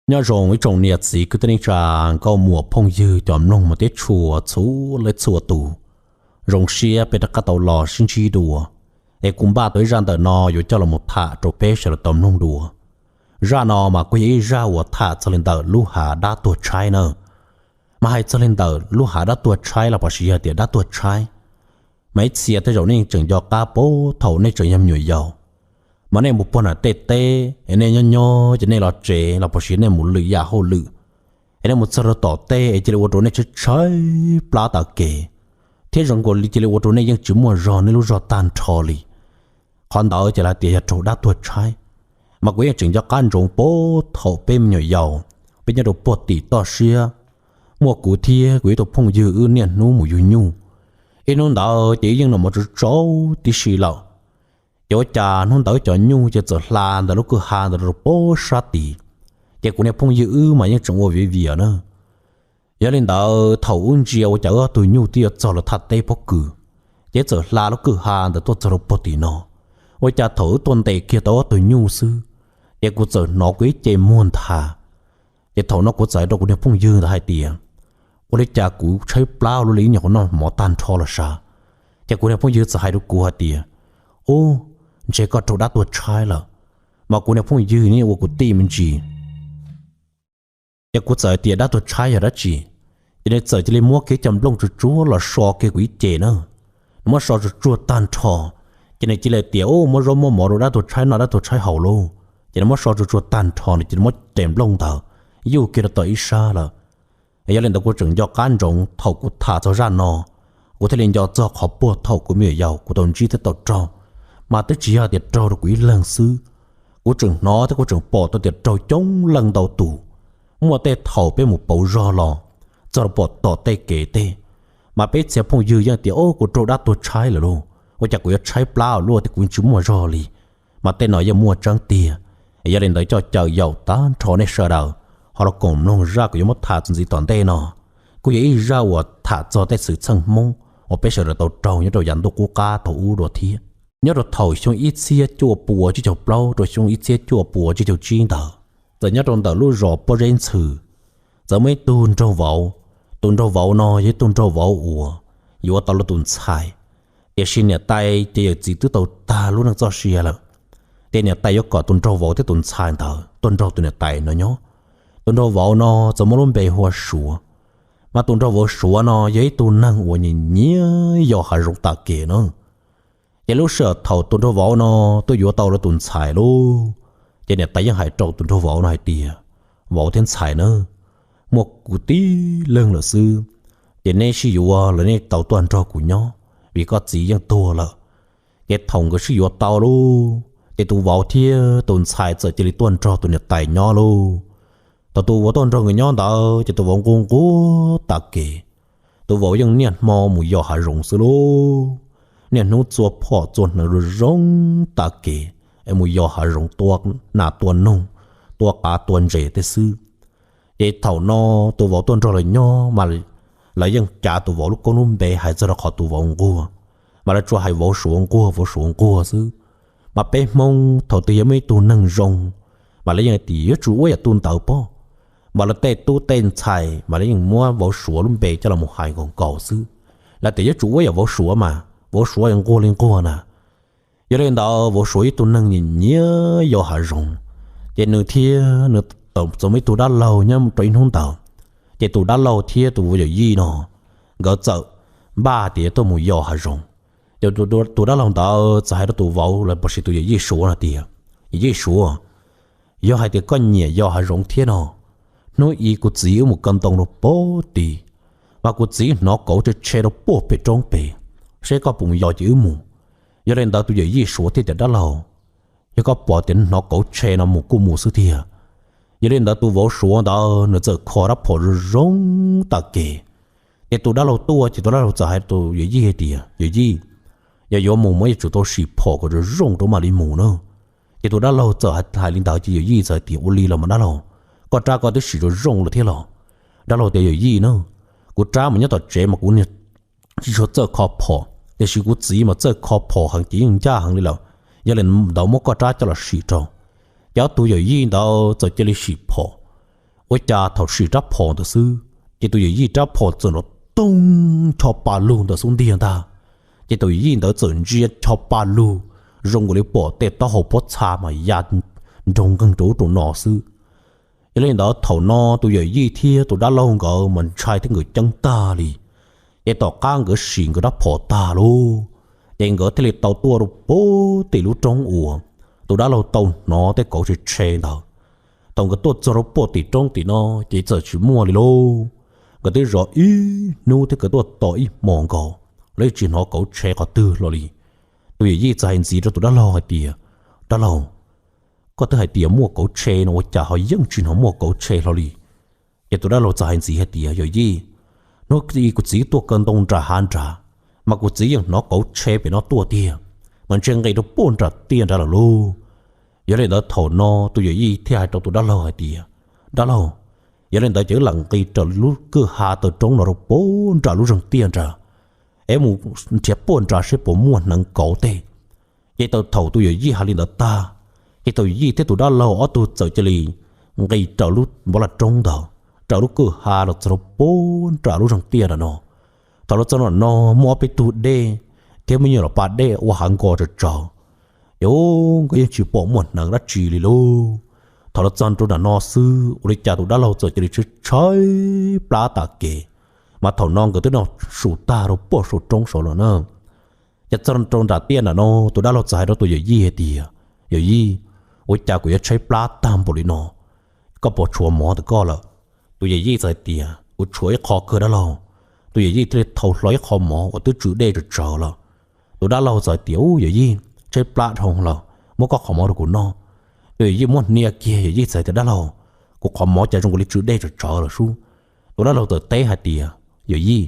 Nyob zoo ib tsoom niam txiv kwv tij neej tsa, nkauj muam phooj ywg cov mloog mus teb tshua txhua leej txhua tus. Zoo siab peb rov qab tau los sib ntsib dua, es kuv npaj tau ib zaj ntawm no yuav coj los mus tham rau peb sawv daws tau mloog dua. Zaj no mas kuj yog ib zaj uas tham txog li ntawm lub hav dab tuag tshaib na. Mas hais txog li ntawm lub hav dab tuag tshaib los puas sis yog tias dab tuag tshaib, mas ib txhia tej zaum nej tseem nco qab puag thaum nej tseem yog me nyuam yaus, mas nej mus puag nram tej teb es nej nyob nyob ces nej los tsev los puas sis nej mus lwm yam hauj lwm, es nej mus txog rau tom tej es cia li ua rau nej tshaib tshaib plab tas kev, thiab zoo nkaus li cia li ua rau nej yeej tsis muaj zog nej lub zog tag nrho li. Qhov ntawd ces lawv tias yog raug dab tuag tshaib. Mas kuv yeej tseem nco qab ntsoov puag thaum peb me nyuam yaus, peb nyob rau puag tim toj siab, muaj kuv thiab kuv ib tug phooj ywg wb niaj hnub mus yug nyuj. Ib hnub ntawd ces wb yeej noj mov tsaus tsaus tib si lawm, ces ua cas hnub ntawd cov nyuj ces txawm hla ntawm lub kwj ha ntawd rau puag sab tid, ces kuv niag phooj ywg wb mas yeej tseem ua viav vias na. Yog li ntawd thaum wb ntsia ua cas wb ob tug nyuj twb yuav txog lawm thaj teb pob kws, ces txawm hla lub kwj ha ntawd tuaj txog rau puag tim no. Ua cas thaum wb tuaj ntes kiag tau ob tug nyuj xwb, ces kuv txawm hnov kuv ib ce muag nthav. Ces thaum no kuv txawm hais rau kuv niag phooj ywg ntawd hais tias, ua li cas kuv tshaib plab ua luaj li ib nyuag qhuav noj mov tag nrho los sav? Ces kuv niag phooj ywg txawm hais rau kuv hais tias, ub, ntshe koj raug dab tuag tshaib lawm. Mas kuv niag phooj ywg ne ua kuv tij me ntsis, ces kuv txawm hais tias dab tuag tshaib yog dab tsi? Ces nws txawm cia li muab kiag cov nplooj tsuag tsuag los so kiag kuv ib ce na. Nws muab so tsuag tsuag tag nrho, ces nws cia li tias, ub, muab zaub muab mov rau dab tuag tshaib noj dab tuag tshaib haus lauj. Ces nws muab so tsuag tsuag tag nrho nws cia li muab tes nplooj ntawd yuj kiag rau tom ib sab lawm. Yog li ntawd kuv tseem nco qab ntsoov thaum kuv tham txog zaj no, kuv thiaj li nco txog qhov puag thaum kuv me nyuam yaus kuv tau ntsib thiab tau raug, mas twb tsis yog tias raug rau kuv ib leeg xwb. Kuv tseem hnov thiab kuv tseem pom tau tias raug coob leej ntau tus. Muaj tej thaum peb mus pauv zog los txog rau pom tom tej kev tej, mas peb txhia phooj ywg yeej tias, ub, kuv raug dab tuag tshaib lawm lauj, ua cas kuv yuav tshaib plab ua luaj thiab kuv tsis muaj zog li. Mas tej no yeej muaj tseeb tiag. Yog li ntawd coj caw yaum tag nrho nej sawv daws ho los koom mloog zaj kuv yuav muab tham txuas ntxiv tom ntej no. Kuj yog ib zaj uas tham txog tej xwm txheej Hmoob uas peb sawv daws tau raug nyob rau yav ntuj qub qab thaum ub dua thiab. Nyob rau thaum xyoo ib txhiab cuaj puas tsib caug plaub rau xyoo ib txhiab cuaj puas tsib caug tsib ntawd, txawm nyob rau ntawm lub zos Pob Zeb Ntxhw, txawm muaj ib tug nraug vauv. Tus nraug vauv no yog ib tug nraug vauv uas yuav tau luag tus ntxhais, tiam sis niam tais ces yawm txiv twb tau tag lub neej txoj sia lawm. Ces niam tais yuav kom tus nraug vauv thiab tus ntxhais ntawd tuaj nrog tus niam tais no nyob. Tus nraug vauv no txawm muaj lub npe hu ua Suav. Mas tus nraug vauv Suav no yog ib tug neeg uas nyiam nyiam yos hav zoov tas kev na. Ces lub sij hawm thaum tus nraug vauv no tuaj yuav tau luag tus ntxhais lauj, ces niam tais yeej hais rau tus nraug vauv no hais tias, vauv thiab ntxhais na, muaj kuv tib leeg lawm xwb, ces neb sib yuav los nej tau tuaj nrog kuv nyob, vim koj txiv yeej tuag lawm. Ces thaum nkawd sib yuav tau lauj, ces tus vauv thiab tus ntxhais txawm cia li tuaj nrog tus niam tais nyob lauj. Thaum tus vauv tuaj nrog nkawd nyob ntawd ces tus vauv nquag nquag tas kev. Tus vauv yeej niaj hmo mus yos hav zoov xwb lauj. Niaj hnub txua phom txua hneev zoo zoo tas kev, es mus yos hav zoov tua nas tua noog, tua qav tua ntses tej xwb. Ces thaum no tus vauv tuaj nrog lawv nyob mas lawv yeej cav tus vauv lub koob lub npe hais txog rau qhov tus vauv nquag, mas lawv tsuas hais vauv Suav nquag, vauv Suav nquag xwb. Mas peb Hmoob thaum twg yog muaj ib tug neeg zoo, mas lawv yeej tias yuav tsum ua yam tus ntawd pob. Mas lawv tej tub tej ntxhais mas lawv yeej muab vauv Suav lub npe coj los mus hais nkaus nkaus xwb. Lawv tias yuav tsum ua yam vauv Suav mas, vauv Suav nquag li nquag na. Yog li ntawd vauv Suav ib tug neeg nyiam nyiam yos hav zoov, ces nws thiab nws txawm muaj ib tug dab laug nyob rau ib hnub ntawd. Ces tus dab laug thiab tus vauv yawm yij no, nkawd txawm npaj tias tuaj mus yos hav zoov. Ces tus dab laug ntawd txawm hais rau tus vauv los puas sis tus yawm yij Suav no tias, yawm yij Suav, yog hais tias koj nyiam yos hav zoov thiab no, hnub i kuv txiv wb mus kaw ntoo rau puag tid, mas kuv txiv hnov kauv tshe tshe rau puag pem roob pem, seb koj puas mus yos ces wb mus. Yog li ntawd tus yawm yij Suav thiaj tias dab laug, yog koj pom tias hnov kauv tshe no mus kuj mus xwb tiag. Yog li ntawd tus vauv Suav ntawd nws txawm kho rab phom zoo zoo tas kev. Ces tus dab laug tuaj ces tus dab laug txawm hais tus yawm yij hais tias yawm yij, yog yuav mus mas yuav tsum tau sim phom kom zoo zoo rau mam li mus na. Ces tus dab laug txawm hais li ntawd ces yawm yij txawm hais tias ua li los mas dab laug, koj rab koj twb sim zoo zoo lawm thiab los? Dab laug tias yawm yij na, kuv rab mas nyob tom tsev mas kuv niag tsis tshua txawj kho phom, tiam sis kuv txiv mas txawj kho phom heev ces yeej ncaj heev li lawm. Yog li ntawd muab koj rab coj los sim rau. Ces ob tug yawm yij ntawd txawm cia li sim phom. Ua cas thaum sim rab phom ntawd xwb, ces tus yawm yij rab phom txawm nrov toog ncho pa lug ntawm xub ntiag ntag. Ces tus yawm yij ntawd txawm ntsia ncho pa lug, zoo nkaus li pom tej taub hau pob txha mas ya nroo nqeeg rau ub rau no xwb. Yog li ntawd thaum no tus yawm yij thiab tus dab laug nkawd mas ntshai thiab nkawd ceeb tag li. Ces tom qab nkawd sim nkawd rab phom tag lauj, ces nkawd thiaj li tau tuaj rau puag tim lub roob uas tus dab laug tau hnov tej kauv tshe tshe ntawd. Thaum nkawd tuaj txog rau puag tim roob tim no, ces txawm tsis muaj li lauj. Nkawd twb zov ib hnub thiab nkawd tuaj tos ib hmos nkaus los yeej tsis hnov kauv tshe qhov twg los li. Tus yawm yij txawm hais ntxiv rau tus dab laug hais tias, Dab laug, koj twb hais tias muaj kauv tshe no ua cas ho yeej tsis hnov muaj kauv tshe hlo li? Ces tus dab laug txawm hais ntxiv hais tias, Yawm yij, hnub i kuv txiv tuaj kaw ntoo nram hav nrad, mas kuv txiv yeej hnov kauv tshe pem no tuaj tiag, mas ntshe nqis rau puag nram tiaj nrad lawm lauj. Yog li ntawd thaum no tus yawm yij thiaj hais rau tus dab laug hais tias, Dab laug, yog li ntawd ces wb lam nqis raws lub kwj ha taw roob no rau puag nram lub zeeg tiaj nrad, es mus nrhiav puag nrad seb puas muaj hneev kauv tej. Ces tau thaum tus yawm yij hais li ntawd tag, ces tus yawm yij thiab tus dab laug ob tug txawm cia li nqis raws lub npov laj roob ntawd, raws lub kwj ha los txog rau puag nram lub zeeg tiaj nram no. Thaum los txog nram no muaj ob peb tug dej thiab muaj nyiaj los pa dej ua hav nkos tsawv tsawv. Ces nkawd yeej tsis pom muaj hneev dab tsi li lauj. Thaum los txog rau nram no xwb ua li cas tus dab laug txawm cia li tshaib tshaib plab tas kev, mas thaum no nkawd twb noj su tag rau puag saum roob saud lawm na. Ces txog rau nram tiaj nram no, tus dab laug txawm hais rau tus yawm yij hais tias, Yawm yij, ua cas kuv yuav tshaib plab tag npaum li no? Koj puas tshuav mov ntawm koj lawm? Tus yawm yij txawm hais tias, Kuv tshuav ib qho kawg dab laug. Tus yawm yij thiaj li thau hlo ib qho mov uas twb tsw dej tsawv tsawv lawm. Tus dab laug txawm hais tias, Ub, yawm yij, tshaib plab dhau lawm, muab koj qhov mov rau kuv noj. Tus yawm yij muab hnia kiag, yawm yij txawm hais tias, Dab laug, kuv qhov mov cas zoo nkaus li tsw dej tsawv tsawv lawm sub? Tus dab laug txawm teb hais tias, Yawm yij,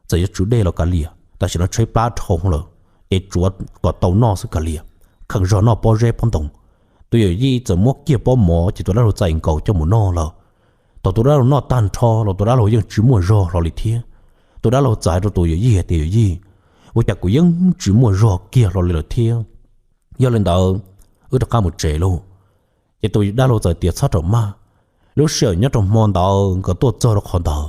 txawm yuav tsw dej los kav liam, tam sim no tshaib plab dhau lawm, ces tsuav kom tau noj xwb kav liam, kheev zog noj pob zeb pob ntoo. Tus yawm yij txawm muab kiag pob mov ces tus dab laug txais nkaus coj mus noj lawm. Thaum tus dab laug noj tag nrho los tus dab laug yeej tsis muaj zog hlo li thiab. Tus dab laug txawm hais rau tus yawm yij hais tias, Yawm yij, ua cas kuv yeej tsis muaj zog kiag hlo li lawm thiab? Yog li ntawd, wb rov qab mus tsev lauj. Ces tus dab laug txawm tias, Txhob rawm maj. Lub sij hawm nyob rau hmo ntawd nkawd tuaj txog rau qhov ntawd,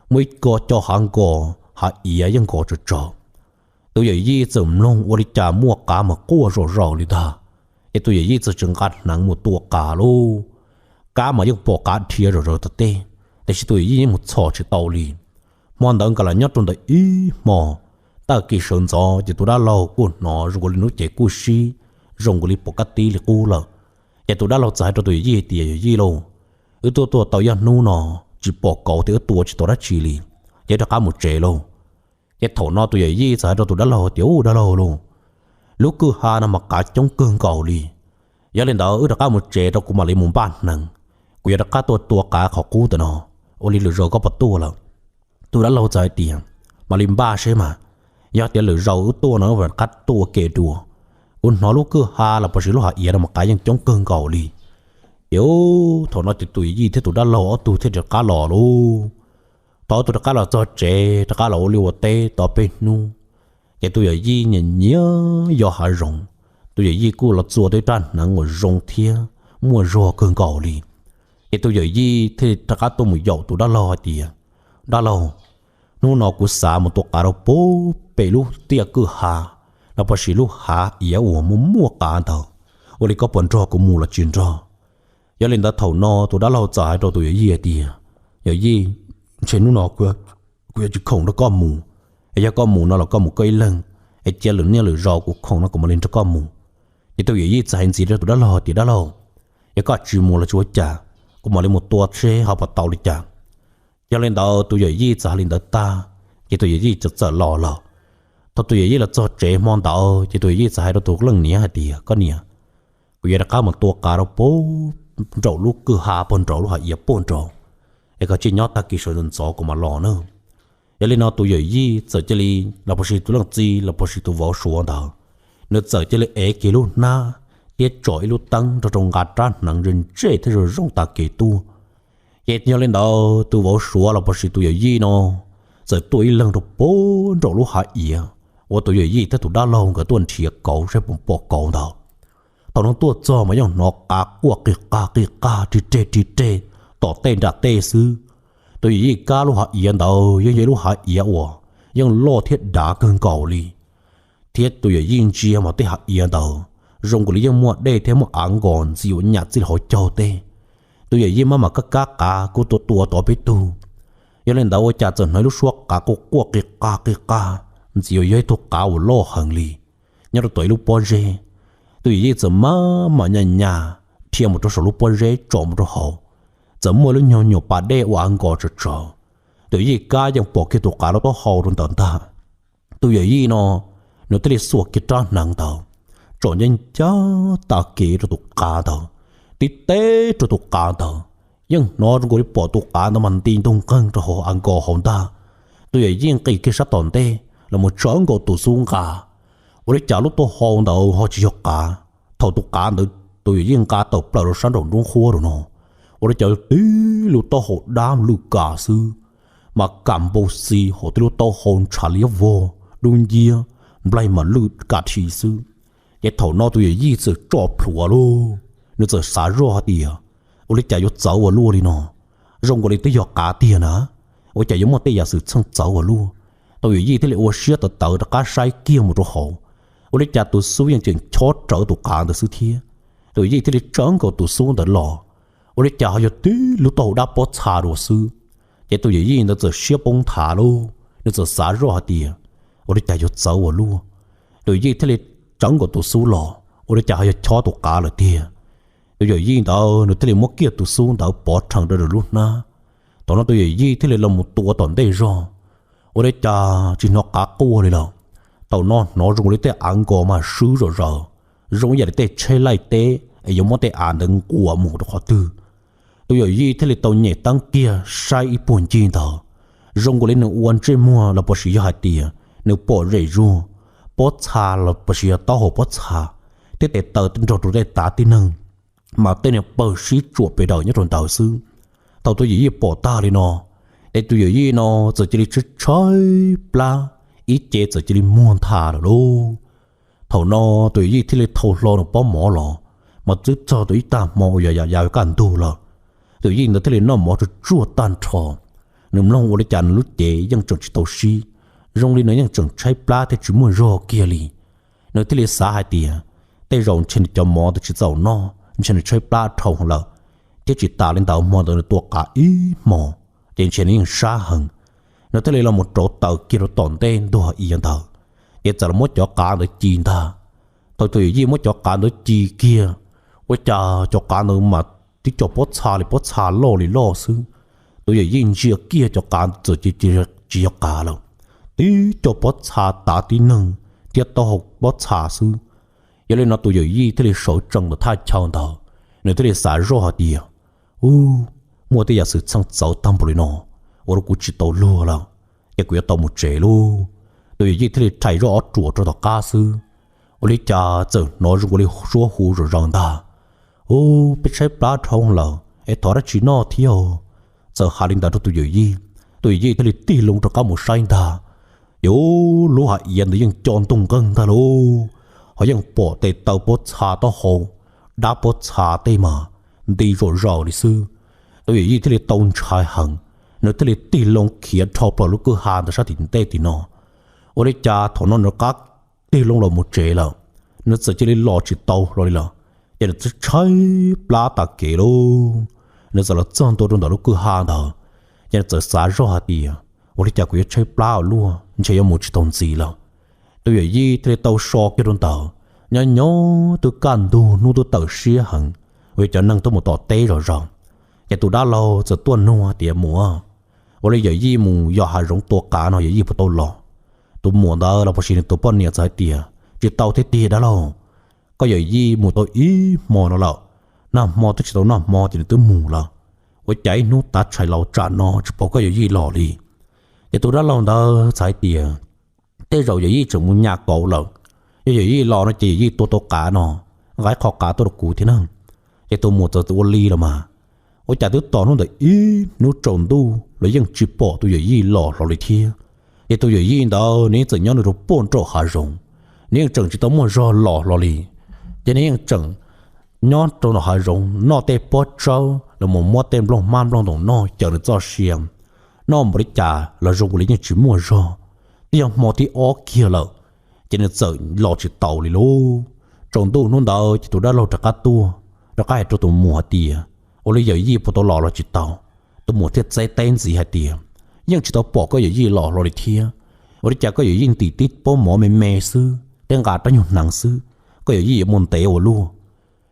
muaj ib ko co hav nkos, hav iav yeej nkos tsawv tsawv. Tus yawm yij txawm mloog ua li cas muaj qav mas quaj zom zaws li ntag. Ces tus yawm yij txawm tsis nqa hneev mus tua qav lauj. Qav mas yeej pom qav dhia zom zaws tom tej, tiam sis tus yawm yij yeej mus txhom tsis tau li. Hmo ntawd nkawd lam nyob rau ntawd ib hmos. Tag kis sawv ntxov ces tus dab laug kuj hnov zoo nkaus li lub cev kuj sib, zoo nkaus li pom kab tib li qub lawm. Ces tus dab laug txawm hais rau tus yawm yij tias, Yawm yij lauj, wb tuaj tuaj tau ib hnub no tsis pom kauv thiab wb tua tsis tau dab tsi li, ces wb rov qab mus tsev lauj. Ces thaum no tus yawm yij txawm hais rau tus dab laug tias, Ub, dab laug lauj, lub kwj ha no mas qav coob kawg nkaus li. Yog li ntawd wb rov qab mus tsev rau kuv mam li mus npaj hneev, kuv yuav rov qab tuaj tua qav qhov qub ntawm no, ua li lwm zaus koj puas tuaj lawm? Tus dab laug txawm hais tias, Mam li npaj seb mas, yog tias lwm zaus wb tuaj no wb mam rov qab tuaj ua ke dua. Kuv hnov lub kwj ha los puas sis lub hav iav no mas qav yeej coob kawg nkaus li. Ces thaum no ces tus yawm yij thiab tus dab laug ob tug thiaj rov qab los lauj. Thaum ob tug rov qab los txog tsev rov qab los ua liaj ua teb tau peb hnub, ces tus yawm yij nyiam nyiam yos hav zoov. Tus yawm yij kuj los txua tau ib rab hneev uas zoo thiab muaj zog kawg nkaus li. Ces tus yawm yij thiaj rov qab tuaj mus yaum tus dab laug hais tias, Dab laug, hnub no kuv xav mus tua qav rau puag pem lub tiaj kwj ha los puas sis lub hav iav uas muaj muaj qav ntawd, ua li koj puas nrog kuv mus los tsis nrog? Yog li ntawd thaum no tus dab laug txawm hais rau tus yawm yij hais tias, Yawm yij, ntshe hnub no kuv yuav tsis khoom nrog koj mus, es yog koj mus no los koj mus koj ib leeg, es cia lwm niaj lwm zaus kuv khoom no kuv mam li nrog koj mus. Ces tus yawm yij txawm hais ntxiv rau tus dab laug tias, Dab laug, yog koj tsis mus los tsis ua cas, kuv mam li mus tua seb ho puas tau li cas. Yog li ntawd tus yawm yij txawm hais li ntawd tag, ces tus yawm yij txawm txawm los lawm. Thaum tus yawm yij los txog tsev hmo ntawd ces tus yawm yij txawm hais rau tus leej niam hais tias, Koj niam, kuv yuav rov qab mus tua qav rau puag nraum lub kwj ha puag nraud lub hav iav puag nraud, es koj cia li nyob tag kis sawv ntxov kuv mam los na. Yog li no tus yawm yij txawm cia li, los puas sis tus leej txiv los puas sis tus vauv Suav ntawd, nws txawm cia li ev kiag lub hnab thiab tsom ib lub teeb nrog rau nqa rab hneev ntse ntse thiab zoo zoo tag kev tuaj. Ces yog li ntawd tus vauv Suav los puas sis tus yawm yij no txawm tuaj ib leeg rau puag nraum lub hav iav uas tus yawm yij thiab tus dab laug nkawd tuaj nrhiav kauv saib puas pom kauv ntawd. Thaum no tuaj txog mas yeej hnov qav quaj qig qag qig qag rig reg rig reg tom tej nram tej xwb. Tus yawm yij kab lub hav iav ntawd yeej yog ib lub hav iav uas yeej loj thiab dav kawg nkaus li, thiab tus yawm yij ntsia mas tej hav iav ntawd zoo nkaus li yeej muaj dej thiab muaj av nkos ntxiv uas nyam txij hauv caug tej. Tus yawm yij maj mam kab kab qav kuj tua tua tau peb tug. Yog li ntawd ua cas txawm hnov ib lub suab qav quaj quaj qi qaj qi qaj, ntxiv uas yog ib tug qav uas loj heev li nyob rau tom ib lub pob zeb. Tus yawm yij txawm maj mam nyas nyas dhia mus rau saum lub pob zeb tsom mus rau hauv, txawm muaj lub nyuag nyuam pas dej ua av nkos tsawv tsawv. Tus yawm yij kab yeej pom kiag tus qav lub taub hau rau ntawd ntag. Tus yawm yij no nws thiaj li xuas kiag rab hneev ntawd tsom ncaj ncaj tag kev rau tus qav ntawd, tib teb rau tus qav ntawd. Yeej hnov zoo nkaus li pom tus qav ntawd mas nti ntug nqeeg rau hauv av nkos hauv ntag. Tus yawm yij nqis kiag sab tom ntej los mus tsawv nkaus tus xub nqa, ua li cas lub taub hau ntawd ho tsis yog qav. Thaum tus qav ntawd tus yawm yij nqa tawm plaws rau sab nraum nruab nqhuab rau no, ua li cas tib lub taub hau dab lwj kam xwb, mas kam npau xi hauv tib lub taub hau ntshav liab vog dub nciab, nplaig mas lwj kam dhi xwb. Ces thaum no tus yawm yij txawm tso plhuav lauj, nws txawm xav zoj hais tias, ua li cas yuav txawv ua luaj li no? Zoo nkaus li twb yog qav tiag na, ua cas yuav muaj tej yam xwm txheej txawv ua luaj? Tus yawm yij thiaj li ua siab tawv tawv rov qab saib kiag mus rau hauv, ua li cas tus xub yeej tseem chob rawv tus qav ntawd xwb thiab. Tus yawm yij thiaj li tsawv nkaus tus xub ntawd los, ua li cas ho yog tib lub taub hau dab pob txha dua xwb. Ces tus yawm yij ntawd txawm siab poob nthav lauj, nws txawm xav zoj hais tias, ua li cas yuav txawv ua luaj? Tus yawm yij thiaj li tsawv nkaus tus xub los, ua li cas ho yog chob tus qav lawm tiag. Tus yawm yij ntawd nws thiaj li muab kiag tus xub ntawd pov rhees rau lub hnab. Thaum no tus yawm yij thiaj li los mus tua tom ntej zog, ua li cas tsis hnov qav quaj li lawm. Thaum no hnov zoo li tej av nkos mas swb zom zaws, zoo ib yam li tej tsheb laij teb es yuav muab tej av ntawd nquas mus rau qhov twg. Tus yawm yij thiaj li tau nyem teeb kiag saib ib puag ncig ntawd, zoo nkaus li nws ua ntsej muag los puas sis yog hais tias nws pom zem zuag, pob txha los puas sis yog taub hau pob txha, thiab tes taw nrog rau tej tav tib neeg, mas tej niag pawg sib tsuam pes daws nyob rau ntawd xwb. Thaum tus yawm yij pom tag li no, ces tus yawm yij no txawm cia li tshaib tshaib plab, ib ce txawm cia li muag ntha lawm lauj. Thaum no tus yawm yij thiaj li thau hlo nws pob mov los, mas twb txog tus ib tag hmo uas yog yav kaj ntug lawm. Tus yawm yij ntawd thiaj li noj mov tsuag tsuag tag nrho, nws mloog ua li cas nws lub cev yeej tseem tsis tau sib, zoo li nws yeej tseem tshaib plab thiab tsis muaj zog kiag li. Nws thiaj li xav hais tias, tej zaum ntshe nws cov mov ntawd tsis txaus noj, ntshe nws tshaib plab dhau lawm, thiab tsis tas li ntawd hmo ntawd nws tua qav ib hmos, ces ntshe nws yeej sab heev. Nws thiaj li los mus rauv taws kiag rau tom ntej ntuag iav ntawd, ces txawm los muab cov qav ntawd ci ntag. Thaum tus yawm yij muab cov qav ntawd ci kiag, ua cas cov qav ntawd mas tib co pob txha li pob txha loj li loj xwb. Tus yawm yij ntsia kiag cov qav ntawd txawm tsis yog qav lawm, tib co pob txha tav tib neeg thiab taub hau pob txha xwb. Yog li no tus yawm yij thiaj li sawv tsees ntawm thaj chaw ntawd, nws thiaj li xav zoj hais tias, u, muaj tej yam xwm txheej txawv tag npaum li no, ua rau kuv tsis tau luag lawm, ces kuv yuav tau mus tsev lauj. Tus yawm yij thiaj li rhais zoj ob ruam rau tom qab xwb, ua li cas txawm hnov zoo ua li suab hu zom zaws ntag, u, peb tshaib plab dhau lawm es thov dab tsi noj thiab. Txawm hais li ntawd rau tus yawm yij, tus yawm yij thiaj li tig loo rov qab mus saib ntag, ces lub hav iav ntawd yeej co ntug nqeeg ntag lauj, ho yeej pom tes taw pob txha taub hau dab pob txha tej mas nti zom zaws li xwb. Tus yawm yij thiaj li tau ntshai heev, nws thiaj li tig loo khiav dhau plaws lub kwj ha ntawd sab tim ntej tim no. Ua li cas thaum no nws rov qab tig loo los mus tsev lawm, nws txawm cia li los tsis tau hlo li lawm, ces nws tshaib plab tas kev lauj. Nws txawm los txog ntua rau ntawm lub kwj ha ntawd, ces nws txawm xav zoj hais tias, ua li cas kuv yuav tshaib plab ua luaj, ntshe yuav mus tsis tau ntxiv lawm. Tus yawm yij thiaj li tau so kiag rau ntawd, nyob nyob twb kaj ntug hnub twb tawm siab heev, uas cov neeg tuaj mus tom teb zom zaws, ces tus dab laug txawm tuaj nug hais tias, mus, ua li yawm yij mus yos hav zoov tua qav no yawm yij puas tau los? Tus muam ntawd los puas sis nws tus poj niam txawm hais tias, tsis tau thiab tiag dab laug, koj yawm yij mus tau ib hmo no lawm, nag hmo twb tsis tau noj hmo ces nws twb mus lawm. Ua cas ib hnub tav tshais los tsam no tsis pom koj yawm yij los li? Ces tus dab laug ntawd txawm hais tias, tej zaum yawm yij tseem mus nyas kauv lawm, yog yawm yij los no ces yawm yij tua tau qav no, nqa ib qho qav tuaj rau kuv thiab na. Ces tus muam txawm ua li los mas, ua cas twb tos hnub ntawd ib hnub tsaus ntuj los yeej tsis pom tus yawm yij los hlo li thiab. Ces tus yawm yij ntawd nws yeej tseem nyob nws rau puag nraum hav zoov, nws yeej tseem tsis tau muaj zog los hlo li. Ces nws yeej tseem nyob rau nraum hav zoov noj tej pob tsawb, los mus muab tej nplooj hmab nplooj ntoos noj cawm nws txoj sia. Noj npaum li cas los zoo li yeej tsis muaj zog. Twb yog hmo thib ob kiag lawm, ces nws txawm los tsis taus li lauj. Tsaus ntuj hnub ntawd ces tus dab laug rov qab tuaj, rov qab hais rau tus muam hais tias, ua li yawm yij puas tau los los tsis tau? Tus muam thiaj teb teb ntxiv hais tias, yeej tsis tau pom koj yawm yij los hlo li thiab. Ua li cas koj yawm yij ntim tib pob mov me me xwb, tib nqa rab nyuag hneev xwb, koj yawm yij yuav mus ntev ua luaj?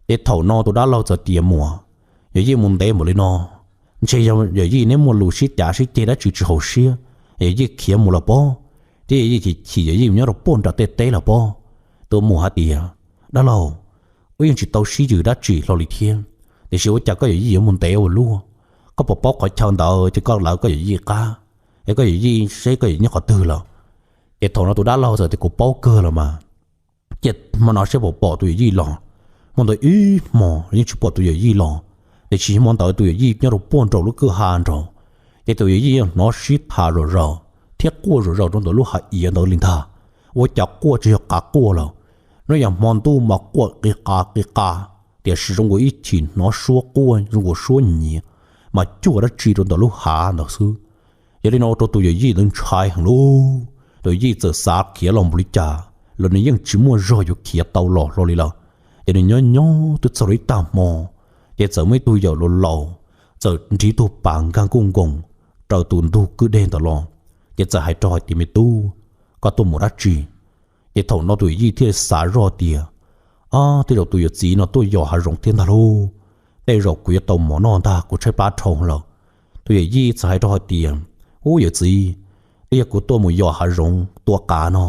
Ces thaum no tus dab laug txawm tias, muam, yawm yij mus ntev npaum li no, ntshe yog yawm yij neb muaj lus sib cav sib ceg dab tsi tsis haum siab, yawm yij khiav mus lawm pob, thiab yawm yij chim chim yawm yij mus nyob rau puag nram tej teb lawm pob. Tus muam hais tias, dab laug, wb yeej tsis tau sib ywm dab tsi hlo li thiab, tiam sis ua cas koj yawm yij yuav mus ntev ua luaj? Koj puas paub qhov chaw ntawd ces koj lawv koj yawm yij qab, es koj yawm yij seb koj yawm yij nyob qhov twg lawm. Ces thaum no tus dab laug txawm tias, kuv paub kawg los mas. Cia hmo no seb puas pom tus yawm yij los. Hmo ntawd ib hmos yeej tsis pom tus yawm yij los, tiam sis hmo ntawd tus yawm yij nyob rau puag nraum lub kwj ha nraud. Ces tus yawm yij yeej hnov sib tham zom zaws thiab quaj zom zaws rau ntawm lub hav iav ntawd li ntag. Ua cas quaj tsis yog qav quaj lawm, nyob yog hmo ntuj mas quaj qi qa qi qa, tiam sis zoo nkaus ib chim hnov suab quaj zoo nkaus suab nyiav, mas cuag dab tsi rau ntawm lub hav ntawd xwb. Yog li no rau tus yawm yij ntawd ntshai heev lauj. Tus yawm yij txawm xav khiav los npaum li cas los nws yeej tsis muaj zog yuav khiav tau los hlo li lawm. Ces nws nyob nyob twb txog li ib tag hmo, ces txawm muaj ib tug yawm laus laus txawm nrig tug pas nkag nkuj nkoos raws tus ntug kwj deg ntawd los, ces txawm hais rau hais tias, me tub, koj tuaj mus dab tsi? Ces thaum no tus yawm yij thiaj xav zoj tias, o, tej zaum tus yawm txiv no tuaj yos hav zoov thiab ntag lauj. Tej zaum kuv yuav tau mov noj ntag, kuv tshaib plab dhau lawm. Tus yawm yij txawm hais rau hais tias, ub, yawm txiv, twb yog kuv tuaj mus yos hav zoov tua qav no,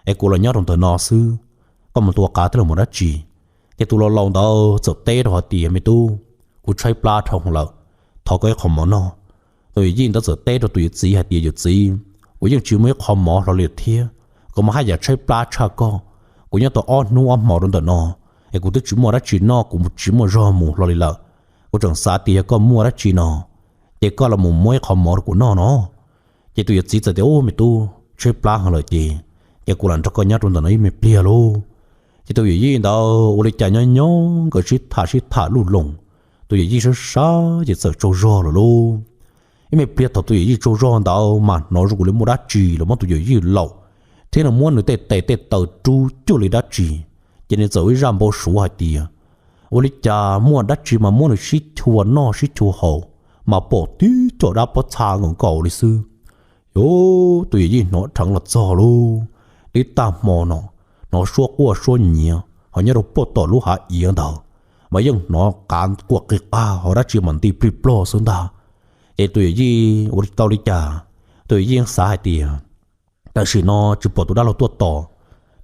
es kuv los nyob rau ntawm no xwb. Koj mus tua qav thiab los mus dab tsi? Ces tus laus laus ntawd txawm teb rau hais tias, me tub, kuv tshaib plab dhau lawm, thov koj ib qho mov noj. Tus yawm yij ntawd txawm teb rau tus yawm txiv hais tias, yawm txiv, kuv yeej tsis muaj ib qho mov hlo li thiab, kuv mas haj yam tshaib plab tshaj koj. Kuv nyob tau ob hnub ob hmos rau ntawm no, es kuv twb tsis muaj dab tsi noj, kuv tsis muaj zog mus hlo li lawm. Kuv tseem xav tias yog koj muaj dab tsi no, ces koj los mus muab ib qho mov rau kuv noj no. Ces tus yawm txiv txawm tias, ub, me tub, tshaib plab heev lawm ces, ces kuv lam nrog koj nyob rau ntawm no ib me pliag lauj. Ces tus yawm yij ntawd ua li cas nyob nyob nkawd sib tham sib tham luj loos, tus yawm yij sab sab ces txawm tsaug zog lawm lauj. Ib me pliag thaum tus yawm yij tsaug zog ntawd mas hnov zoo li muaj dab tsi los muab tus yawm yij laum, thiab nws muab nws tej tes tej taw rub cuag li dab tsi. Ces nws txawm ua ib zaj npau suav hais tias, ua li cas muaj dab tsi mas muab nws sib chua noj sib chua haus, mas pom tib co dab pob txha nkaus nkaus li xwb. Yuav, tus yawm yij hnov dheev los txog lauj, tib tag hmo no hnov suab quaj suab nyiav ho nyob rau puag tom lub hav iav ntawd, mas yeej hnov qav quaj qig qag ho dab tsi mas nti plig plog xwb ntag. Ces tus yawm yij ua tau li cas, tus yawm yij yeej xav hais tias, tam sim no tsis pom tus dab laug tuaj tos,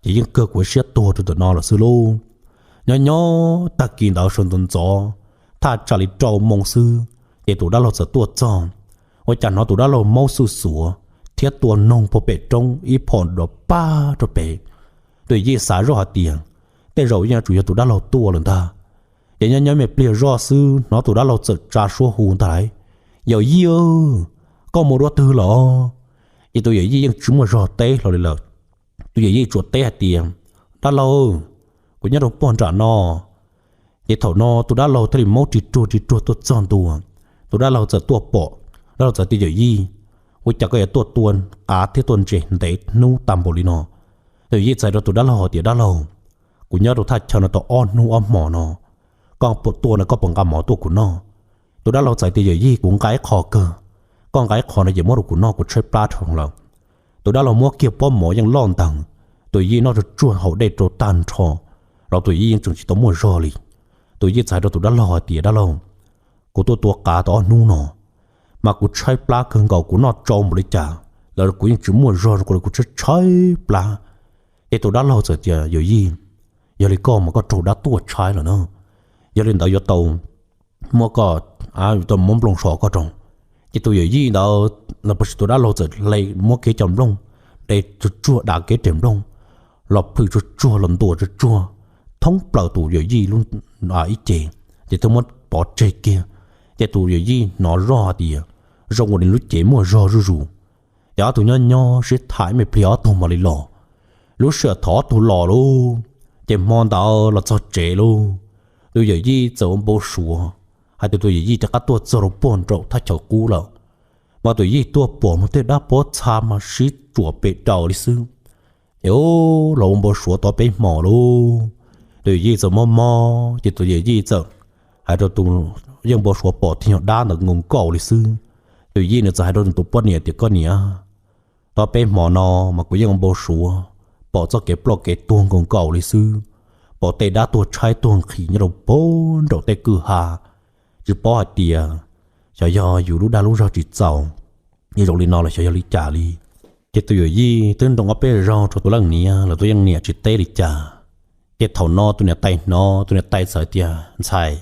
ces yeej kawg kuv siab tuag rau ntawm no lawm xwb lauj. Nyob nyob tag kis ntawd sawv ntxov ntxov, thaj tsam li rau moo xwb, ces tus dab laug txawm tuaj txog. Ua cas hnov tus dab laug maub xuj xuav thiab tua noog puag pem roob ib phom nrov pag rau pem. Tus yawm yij xav zoj hais tias, tej zaum yeej yuav tsum yog tus dab laug tuaj lawm ntag. Ces nyob nyob me pliag zoj xwb hnov tus dab laug txawm tsa suab hu ntag lauj, yawm yij, koj mus dua twg lawm? Ces tus yawm yij yeej tsis muaj zog teb hlo li lawm. Tus yawm yij tsuas teb hais tias, dab laug, kuv nyob rau puag nram no. Ces thaum no tus dab laug thiaj li maub ris ruag ris ruag tuaj txog ntua. Tus dab laug txawm tuaj pom, dab laug txawm tias, yawm yij, ua cas koj yuav tuaj tua qav thiab tuaj ntses ntev hnub tag npaum li no? Tus yawm yij txawm hais rau tus dab laug hais tias, dab laug, kuv nyob rau thaj chaw no tau ob hnub ob hmos no, koj puas tuaj no koj puas nqa mov tuaj kuv noj? Tus dab laug txawm tias, yawm yij, kuv nqa ib qho kawg, koj nqa ib qho no ces muab rau kuv noj, kuv tshaib plab dhau lawm. Tus dab laug muab kiag pob mov yeej loj ntees, tus yawm yij noj tsuag tsuag haus dej rau tag nrho, los tus yawm yij yeej tseem tsis tau muaj zog li. Tus yawm yij txawm hais rau tus dab laug hais tias, dab laug, kuv tuaj tua qav tau ob hnub no, mas kuv tshaib plab kawg nkaus, kuv noj tsau npaum li cas los kuv yeej tsis muaj zog, kuv tshaib tshaib plab. Ces tus dab laug txawm tias, yawm yij, yog li koj mas koj raug dab tuaj tshaib lawm na, yog li ntawd yuav tau muab koj, yuav tau muab nplooj so koj rau. Ces tus yawm yij ntawd los puas sis tus dab laug txawm hle muab kiag cov nplooj, de tsuag tsuag dav kiag reg nplooj los plhws tsuag tsuag los ntuas tsuag tsuag thoob plaws tus yawm yij lub ib ce, ces thiaj muab pov tseg kiag. Ces tus yawm yij hnov zoj hais tias zoo ua nws lub cev muaj zog zuj zus. Ces ob tug nyob nyob sib tham ib me pliag ob tug mam li los. Lub sij hawm thaum ob tug los lauj, ces hmo ntawd los txog tsev lauj, tus yawm yij txawm ua npau suav hais tias tus yawm yij rov qab tuaj txog rau puag nraum thaj chaw qub lawm. Mas tus yawm yij tuaj pom mus tej dab pob txha mas sib tsuam pes daws li xwb. Ces ub, los ua npau suav tau peb hmos lauj. Tus yawm yij txawm mob mob ces tus yawm yij txawm hais rau tus, yeej npau suav pom tig nyog dab ntawd nkaus nkaus li xwb. Tus yij nws txawm hais rau tus poj niam tias, koj niam, tau peb hmos no mas kuv yeej npau suav pom txoj kev ploj kev tuag nkaus nkaus li xwb, pom tej dab tuag tshaib tuag nqhis nyob rau puag nraum tej kwj ha, tsis paub hais tias xyov yog yus lub dag lub zog tsis txaus, yeej zoo li no los xyov yog li cas li. Ces tus yawm yij twb nroo ob peb zaug rau tus leej niam los tus leej niam tsis teb li cas. Ces thaum no tus niam tais hnov, tus niam tais txawm tias, ntxhais,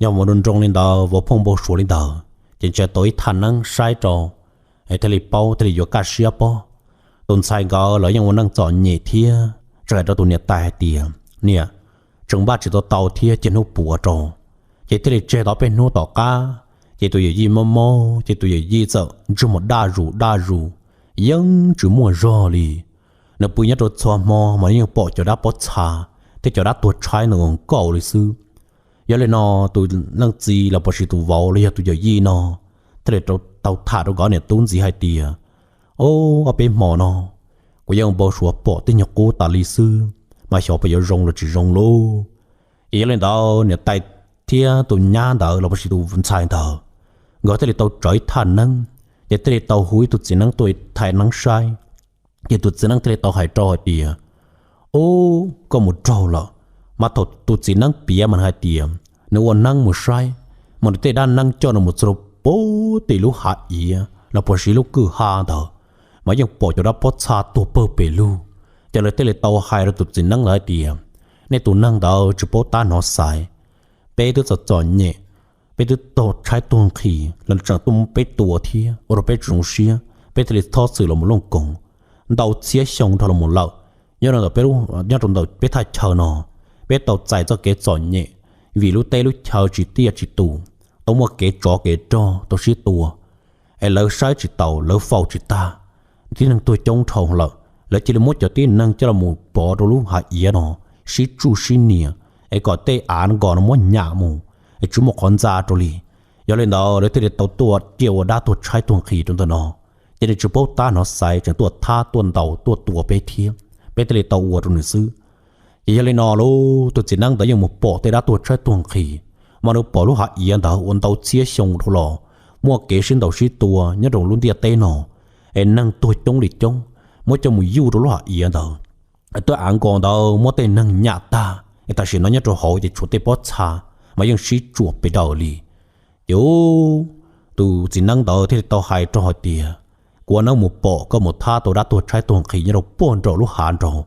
yog mus nroo nroo li ntawd, vauv phooj npau suav li ntawd, ces ntsia tau ib thaj neeb saib rau, es thiaj li paub, thiaj li yuav kaj siab pob. Tus ntxhais nkawd los yeej ua neej txom nyem thiab, tseem hais rau tus niam tais hais tias, niam, tseem npaj tsis tau tau thiab, cia hnub puav rau. Ces thiaj li tseg tau peb hnub tom qab, ces tus yawm yij mob mob ces tus yawm yij txawm ntsej muag daj zus daj zus, yeej tsis muaj zog li. Nws pw nyob rau txhua hmo mas yeej pom cov dab pob txha thiab cov dab tuag tshaib ntawd nkaus li xwb. Yog li no, tus leej txiv los puas sis tus vauv los yog tus yawm yij no thiaj li tau tham rau nkawd niam tub ntxiv hais tias, o, ob peb hmo no kuv yeej npau suav pom tej nyuag qub tas li xwb, mas xyov puas yuav zoo los tsis zoo lauj. Ces yog li ntawd niam tais thiab tus nyab ntawd los puas sis tus ntxhais ntawd, nkawd thiaj li tau tsawv ib thaj neeb, ces thiaj li tau hu ib tug txiv neeb tuaj thaj neeb saib. Ces tus txiv neeb thiaj li tau hais rau hais tias, ub, koj mus raug lawm. Mas thaum tus txiv neeb piav mas nws hais tias nws ua neeb mus saib, mas nws tej dab neeb coj nws mus txog rau puag tim lub hav iav los puas sis lub kwj ha ntawd, mas yeej pom cov dab pob txha tuag pawg pes lug. Ces lawv thiaj li tau hais rau tus txiv neeb ntawd hais tias, nej tus neeg ntawd tsis paub tab hnov xaiv, peb twb txom txom nyem, peb twb tuag tshaib tuag nqhis los tseem tuaj muab peb tua thiab, ua rau peb tsis zoo siab, peb thiaj li txhob txwm los mus looj koov. Ntau txhiab xyoo dhau los mus lawm, nyob rau ntawm peb, nyob rau ntawm peb thaj chaw no, peb tau txais txoj kev txom nyem vim lub teb lub chaw tsis tiaj tsis tus, tau muaj kev tsov kev rog tau sib tua, es lawv saib tsis taus, lawv faus tsis tag, tib neeg tuag coob dhau lawm, lawv cia li muab cov tib neeg coj los pov rau lub hav iav no sib tsuj sib nias, es kom tej av nkos no muab nyam mus, es tsis muaj qhov ntxa rau li. Yog li ntawd lawv thiaj li tau tuaj ciaj ua dab tuag tshaib tuag nqhis rau ntawm no, ces nws tsis paub tab hnov xaiv tseem tuaj thab tuaj ntaus tuaj tua peb thiab, peb thiaj li tau ua rau nws xwb. Ces yog li no lauj, tus txiv neeb ntawd yeej mus pom tej dab tuag tshaib tuag nqhis, mas nws pom lub hav iav ntawd ua ntau txhiab xyoo dhau los muaj kev sib ntaus sib tua nyob rau lub ntiaj teb no, es neeg tuag coob li coob, muab coj mus yuj rau lub hav iav ntawd. Tuaj av nkos ntawd muab tej neeg nyam tag, es tam sim no nyob rau hauv ces tshuav tej pob txha mas yeej sib tsuam pes daws li. Ces tus txiv neeb ntawd thiaj li tau hais rau hais tias, kuv ua neeb mus pom koj mus thab tau dab tuag tshaib tuag nqhis nyob rau puag nraum lub hav nraud.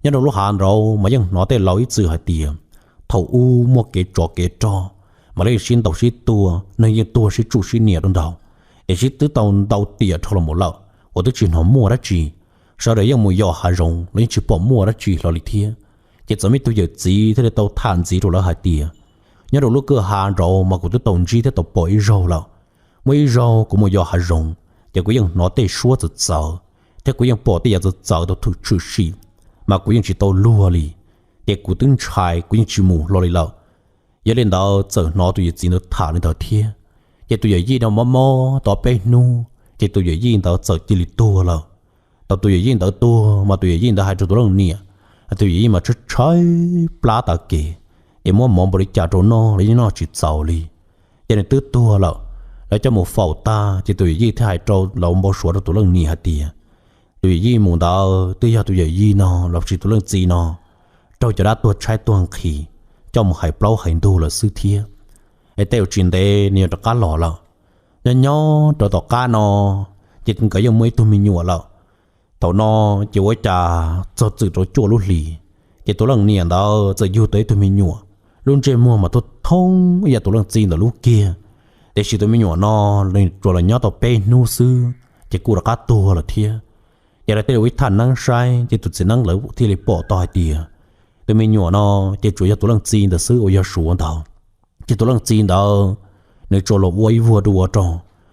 Nyob rau lub hav nraud mas yeej hnov tej laus ib txwm hais tias, thaum ub muaj kev tsov kev rog, mas lawv yeej sib ntaus sib tua, neeg yeej tuag sib tsuj sib nias rau ntawd, es sib twb tau ntau tiam dhau los mus lawm uas twb tsis hnov muaj dab tsi. Sawv daws yeej mus yos hav zoov los yeej tsis pom muaj dab tsi hlo li thiab. Ces txawm muaj ib tug yawm txiv thiaj li tau tham ntxiv rau lawv hais tias, nyob rau lub kwj ha nraud mas kuv twb tau ntsib thiab tau pom ib zaug lawm. Muaj ib zaug kuv mus yos hav zoov, ces kuv yeej hnov tej suab txawv txawv, thiab kuv yeej pom tej yam txawv txawv tau thwm tshwm sim, mas kuv yeej tsis tau luag li. Ces kuv twb ntshai, kuv yeej tsis mus hlo li lawm. Yog li ntawd txawm hnov tus yawm txiv ntawd tham li ntawd thiab, ces tus yawm yij no mob mob tau peb hnub, ces tus yawm yij ntawd txawm cia li tuag lawm. Thaum tus yawm yij ntawd tuag mas tus yawm yij ntawd hais rau tus leej niam, tus yawm yij mas tshaib tshaib plab tas kev, ces muab mov npaum li cas rau noj los yeej noj tsis txaus li. Ces nws twb tuag lawm, lawv coj mus faus tag ces tus yawm yij thiaj hais rau, los npau suav rau tus leej niam hais tias, tus yawm yij mus ntawd twb yog tus yawm yij no los sis tus leej txiv no raug cov dab tuag tshaib tuag nqhis coj mus hais plaub hais ntug lawm xwb thiab. Es tej uas tsis ntev nws yog rov qab los lawm. Nyob nyob rau tom qab no, ces nkawd yeej muaj ib tug me nyuam lawm. Thaum no ces ua cas txog txwm rau cuaj lub hlis, ces tus leej niam ntawd txawm yug tau ib tug me nyuam, lub ntsej muag mas thoob thoob ib yam tus leej txiv ntawm lub kiag. Tiam sis tus me nyuam no nws tsuas los nyob tau peb hnub xwb ces kuj rov qab tuag lawm thiab. Ces lawv thiaj li ua ib thaj neeb saib, ces tus txiv neeb lawv thiaj li pom tau hais tias, tus me nyuam no ces tsuas yog tus leej txiv ntawd xwb uas yog Suav ntawd. Ces tus leej txiv ntawd, nws tsuas los ua ib vuag dua rau,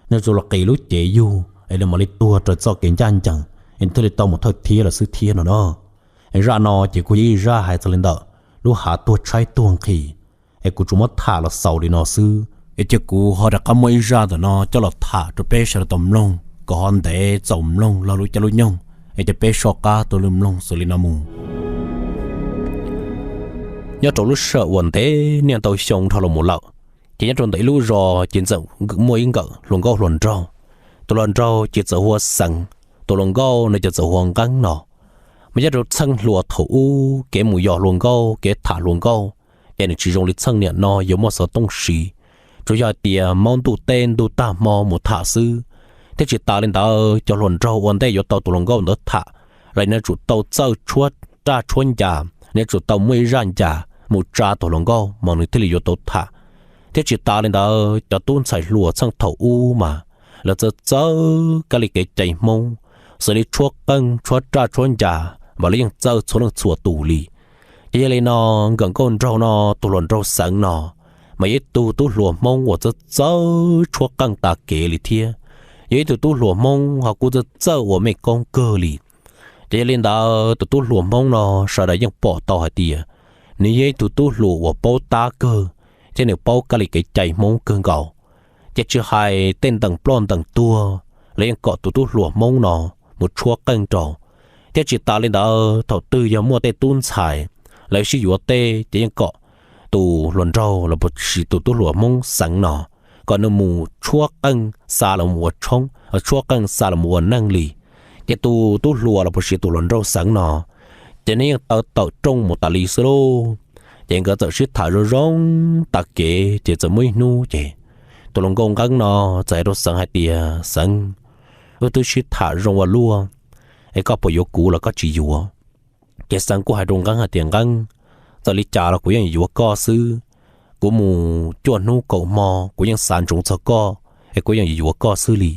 nws tsuas los qis lub cev yug es nws mam li tuag raws txoj kev ncaj ncees, es thiaj li tau mus thawj thiab lawm xwb thiab no na. Zaj no ces kuj yog ib zaj hais txog li ntawm lub hav tuag tshaib tuag nqhis, es kuv tsuas muab tham los xaus li no xwb. Es cia kuv ho rov qab muab ib zaj ntawm no coj los tham rau peb sawv daws tau mloog kom ho ntev txaus mloog lawm lub caij lub nyoog, es cia peb soj qab tuaj mloog xws li no mus. Nyob rau lub sij hawm uas ntev niaj ntau xyoo dhau los mus lawm, ces nyob rau ntawm ib lub zos ces txawm muaj ib nkawm hluas nkauj hluas nraug. Tus hluas nraug ces txawm hu ua Xeev, tus hluas nkauj no ces txawm hu ua Nqeeb no. Mas nyob rau txheej hluas thaum ub kev mus yos hluas nkauj kev tham hluas nkauj ces nws tsis zoo li txheej niaj no yuav muaj xov tooj siv, tsuas yog hais tias maub ntuj teb ntuj tag hmo mus tham xwb. Thiab tsis tas li ntawd cov hluas nraug ua ntej yuav tau tus hluas nkauj ntawd tham los nws yuav tsum tau txawj tshuab raj tshuab ncas, nws yuav tsum tau muaj ib zaj ncas mus tsa tus hluas nkauj mas nws thiaj li yuav tau tham. Thiab tsis tas li ntawd cov tub ntxhais hluas txheej thaum ub mas lawv txawj txawj kab li kev cai Hmoob, xws li tshuab qeej tshuab raj tshuab ncas mas lawv yeej txawj txhua leej txhua tus li. Ces yog li no nkawm nkauj nraug no, tus hluas nraug Xeev no mas yog ib tug tub hluas Hmoob uas txawj txawj tshuab qeej tas kev li thiab yog ib tug tub hluas Hmoob ho kuj txawj txawj ua mej koob kawg li. Ces yog li ntawd tus tub hluas Hmoob no sawv daws yeej pom tau hais tias nws yog ib tug tub hluas uas paub tab kawg thiab nws paub kab li kev cai Hmoob kawg nkaus. Ces tsis hais tej ntees ploj ntees tuag los yeej kom tus tub hluas Hmoob no mus tshuab qeej rau. Thiab tsis tas li ntawd thaum twg yog muaj tej tub ntxhais lawv sib yuav tej ces yeej kom tus hluas nraug los puas sis tus tub hluas Hmoob Xeev no kom nws mus tshuab qeej xa los ua tshoob, tshuab qeej xa los ua neej li. Ces tus tub hluas los puas sis tus hluas nraug Xeev no ces nws yeej taw tawm rooj mus tas li xwb lauj. Ces nkawd txawm sib tham zoo zoo tas kev ces txawm muaj ib hnub ces tus hluas nkauj Nqeeb no txawm hais rau Xeev hais tias, Xeev, wb twb sib tham zoo ua luaj, es koj puas yuav kuv los koj tsis yuav? Ces Xeev kuj hais rau Nqeeb hais tias, Nqeeb, txawm li cas los kuv yeej yuav koj xwb. Kuv mus cuaj hnub kaum hmo kuv yeej xav ntsoov txog koj, es kuv yeej yuav koj xwb li.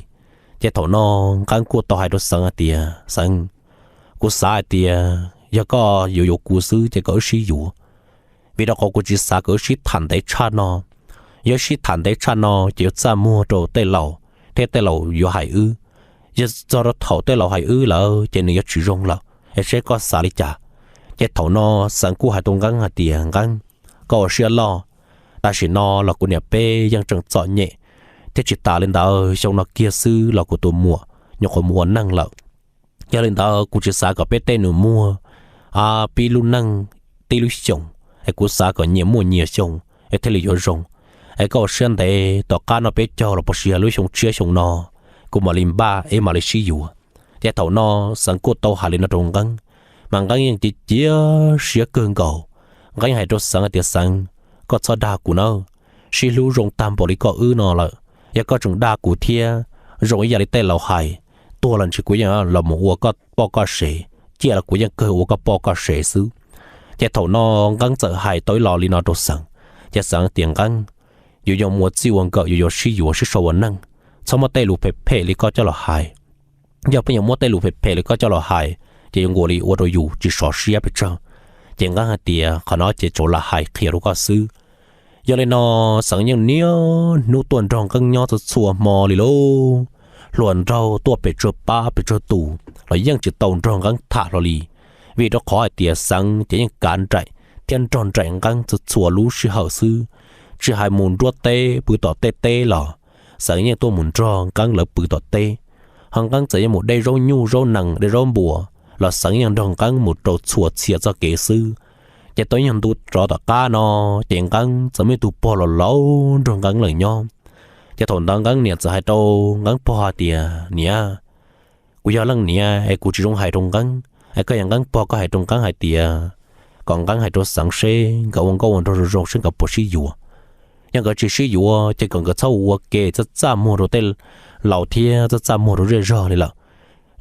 Ces thaum no Nqeeb kuj tau hais rau Xeev hais tias, Xeev, kuv xav hais tias yog koj yuav yuav kuv xwb ces kom wb sib yuav, vim rau qhov kuv tsis xav kom wb sib tham ntev tshaj no. Yog wb sib tham ntev tshaj no ces yuav txaj muag rau tej laus thiab tej laus yuav hais wb. Yog txog rau thaum tej laus hais wb lawm ces nws yuav tsis zoo lawm, es seb koj xav li cas. Ces thaum no Xeev kuj hais rau Nqeeb hais tias, Nqeeb, koj ua siab loj, tam sim no los kuv niam peb yeej tseem txom nyem, thiab tsis tas li ntawd xyoo no kiag xwb los kuv tus muam nyuam qhuav mus ua neej lawm. Yog li ntawd kuv tsis xav kom peb tej nus muag pib lub neej tib lub xyoos, es kuv xav kom nyias muaj nyias xyoo es thiaj li yuav zoo. Es koj ua siab ntev, tom qab no peb caug los puas sis yog lub xyoo tshiab xyoo no kuv mam li npaj es mam li sib yuav. Ces thaum no Xeev kuj tau hais li no rau Nqeeb, mas Nqeeb yeej cia cia siab kawg nkaus. Nqeeb hais rau Xeev hais tias, Xeev, koj txhob dag kuv nawb, sib hlub zoo tag npaum li koj wb no lawm, yog koj tseem dag kuv thiab, zoo ib yam li tej laus hais, tuag los ntshe kuv yeej los mus ua koj poj koj sev, ciaj los kuv yeej kawg ua koj poj koj sev xwb. Ces thaum no Nqeeb txawm hais tau ib lo li no rau Xeev, ces Xeev tias, Nqeeb, yus yuav mus ua txij ua nkawm, yus yuav sib yuav sib sau ua neej, txhob muab tej lus phem phem li koj coj los hais. Yog pheej yuav muab tej lus phem phem li koj coj los hais ces yuav nkaus li ua rau yus tsis sov siab pes tsawg. Ces Nqeeb hais tias, qhov no ces tsuas lam hais qhia rau koj xwb. Yog li no Xeev yeej niaj hnub tuaj nrog Nqeeb nyob txhua txhua hmo li lauj. Hluas nraug tuaj pes tsawg pab pes tsawg tus los yeej tsis tau nrog Nqeeb tham hlo li, vim rau qhov hais tias Xeev ces yeej kav nraim thiab nrog nraim Nqeeb txhua txhua lub sij hawm xwb. Tsis hais mus nruab teb pw tom tej teb los Xeev yeej tuaj mus nrog Nqeeb lawv pw tom teb. Ho Nqeeb txawm yeej mus de zaub nyuj zaub nees de zaub npua los Xeev yeej nrog Nqeeb mus rau txhua txhia txoj kev xwb. Ces tau ib nyuag ntu rov tom qab no, ces Nqeeb txawm muaj ib tug pog laus laus nrog Nqeeb lawm nyob. Ces thaum ntawd Nqeeb niam txawm hais rau Nqeeb pog hais tias, Niam, kuv yog leej niam es kuv tsis zoo hais rau Nqeeb, es koj yog Nqeeb pog koj hais rau Nqeeb hais tias kom Nqeeb hais rau Xeev seb nkawd ua nkauj ua nraug zoo zoo seb nkawd puas sib yuav. Yog nkawd tsis sib yuav ces kom nkawd txhob ua ke txaj txaj muag rau tej laus thiab txaj txaj muag rau zej zog li lawm.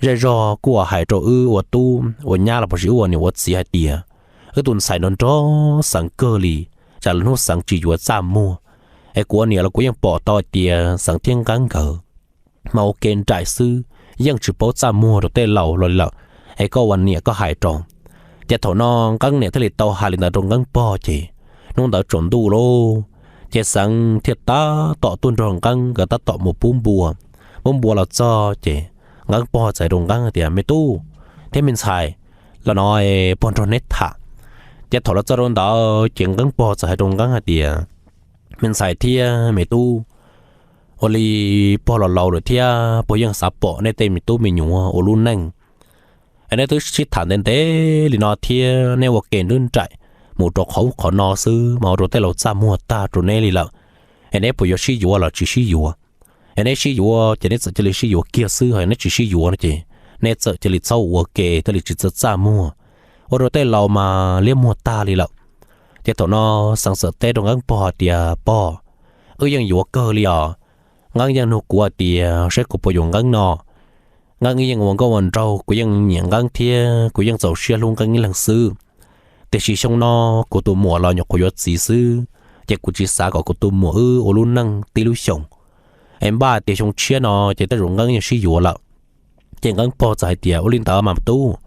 Zej zog kuj hais rau wb ua tub ua nyab los puas sis wb ua niam ua txiv hais tias wb tus ntxhais nrog nrog Xeev kawg li, tsam lwm hnub Xeev tsis yuav txaj muag. Es kuv ua niam los kuv yeej pom tau hais tias Xeev thiab Nqeeb nkawd mas ua ke nraim xwb, yeej tsis paub txaj muag rau tej laus los li lawm. Es koj ua niam koj hais rau. Ces thaum no Nqeeb niam thiaj li tau hais li ntawd rau Nqeeb pog ces hnub ntawd tsaus ntuj lauj, ces Xeev thiaj tab tom tuaj nrog Nqeeb nkawd tab tom mus pub npua. Pub npua los txog ces Nqeeb pog txawm hais rau Nqeeb hais tias, Me tub thiab me ntxhais, los no pog nrog neb tham. Ces thaum los txog rau ntawd ces Nqeeb pog txawm hais rau Nqeeb hais tias, me ntxhais thiab me tub, ua li pog los laus lawm thiab pog yeej xav pom nej tej me tub me nyuam ua lub neej. Es neb twb sib tham ntev ntev li no thiab neb ua ke nruab nraim mus rau qhov ub qhov no xwb mas ua rau tej laus txaj muag tag rau neb li lawm. Es neb puas yuav sib yuav los tsis sib yuav? Es neb sib yuav ces neb txawm cia li sib yuav kiag xwb, ho neb tsis sib yuav no ces neb txawm cia li txhob ua ke thiaj li tsis txaj txaj muag, ua rau tej laus mas liab muag tag li lawm. Ces thaum no Xeev txawm teb rau Nqeeb pog hais tias, Pog, wb yeej yuav kawg li os. Nqeeb yeej nug kuv hais tias saib kuv puas yuav Nqeeb no. Nqeeb yeej ua nkauj ua nraug, kuv yeej nyiam Nqeeb thiab kuv yeej txaus siab hlub Nqeeb ib leeg xwb. Tiam sis xyoo no kuv tus muam los nyuam qhuav yuav txiv xwb, ces kuv tsis xav kom kuv tus muam wb ua lub neej tib lub xyoos. Es npaj tias xyoo tshiab no ces tej zaum Nqeeb yeej sib yuav lawm. Ces Nqeeb pog txawm hais tias, Ua li ntawd mas tub,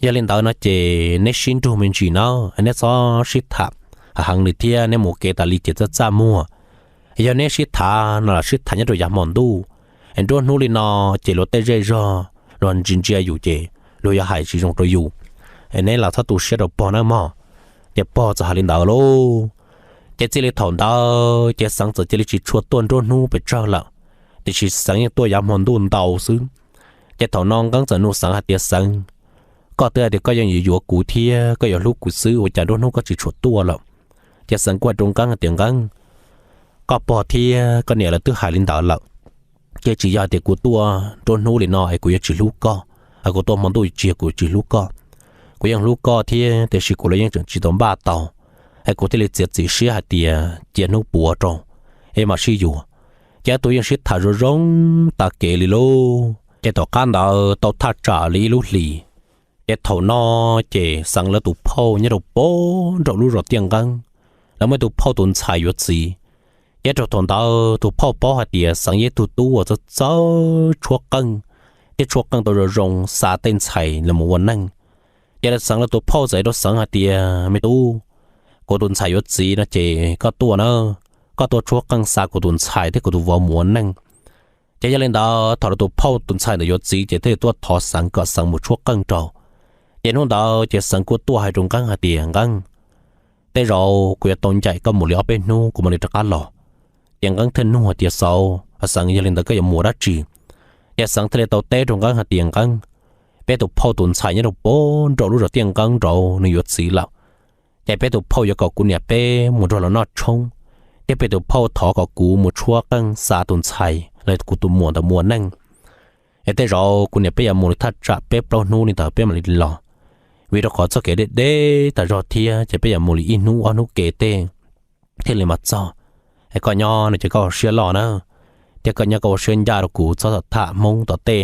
yog li ntawd no ces neb sib nrug me ntsis na, neb txhob sib tham heev li thiab neb mus kev tas li ces txaj txaj muag. Yog neb sib tham no los sib tham nyob rau yav hmo ntuj, es nruab hnub li no ces luag tej zej zog luag ntsia ntsia yus ces luag yuav hais tsis zoo rau yus, es neb los txhob tu siab rau pog nawb mog. Ces pog txawm hais li ntawd lauj. Ces txij li thaum ntawd ces Xeev txawm cia li tsis tshua tuaj nruab hnub pes tsawg lawm, tiam sis Xeev yeej tuaj yav hmo ntuj ntau xwb. Ces thaum no Nqeeb txawm nug Xeev hais tias, Xeev, koj twb hais tias koj yeej yuav yuav kuv thiab koj yuav hlub kuv xwb, ua cas nruab hnub koj tsis tshua tuaj lawm? Ces Xeev kuj hais rau Nqeeb hais tias, Nqeeb, koj pog thiab koj niam lawv twb hais li ntawd lawm. Ces tsis yog tias kuv tuaj nruab hnub li no es kuv yuav tsis hlub koj, es kuv tuaj hmo ntuj tsis yog kuv tsis hlub koj. Kuv yeej hlub koj thiab, tiam sis kuv los yeej tseem tsis tau npaj tau, es kuv thiaj li txiav txim siab hais tias cia hnub puav rau, es mam sib yuav. Ces ob tug yeej sib tham zoo zoo tas kev li lauj. Ces tom qab ntawd tau thaj tsam li ib lub hlis, ces thaum no ces Xeev lawv tus phauj nyob rau pem nraum lub zos Tiaj Nqeeb, lawv muaj ib tus phauj tus ntxhais yuav txiv. Ces rau thaum ntawd tus phauj paub hais tias Xeev yog ib tug tub uas txawj txawj tshuab qeej, thiab tshuab qeej tau zoo zoo xa tej ntxhais los mus ua neej. Ces lawv Xeev lawv tus phauj txawm hais rau Xeev hais tias, Me tub, kuv tus ntxhais yuav txiv no ces koj tuaj na, koj tuaj tshuab qeej xa kuv tus ntxhais thiab kuv tus vauv mus ua neej. Ces yog li ntawd thaum lawv tus phauj tus ntxhais ntawd yuav txiv ces thiaj li tuaj thov Xeev kom Xeev mus tshuab qeej rau. Ces hnub ntawd ces Xeev kuj tuaj hais rau Nqeeb hais tias, Nqeeb, tej zaum kuv yuav tau ncaim koj mus li ob peb hnub kuv mam li rov qab los. Ces Nqeeb thiaj nug hais tias, Xauv, Xeev, yog li ntawd koj yuav mus ua dab tsi? Ces Xeev thiaj li tau teb rau Nqeeb hais tias, Nqeeb, peb tus phauj tus ntxhais nyob rau pem nraum lub zos Tiaj Nqeeb nraud nws yuav txiv lawm. Ces peb tus phauj yuav kom kuv niam peb mus nrog lawv noj tshoob, thiab peb tus phauj thov kom kuv mus tshuab qeej xa tus ntxhais los kuv tus muam ntawd mus ua neej. Es tej zaum kuv niam peb yuav mus li thaj tsam peb plaub hnub li ntawd peb mam li los, vim rau qhov txoj kev deb deb tas zog thiab ces peb yuav mus li ib hnub ob hnub kev tej thiaj li mam txog. Es koj nyob no ces koj ua siab loj na, thiab koj nyob koj ua siab ncaj rau kuv txhob tham Hmoob tom tej.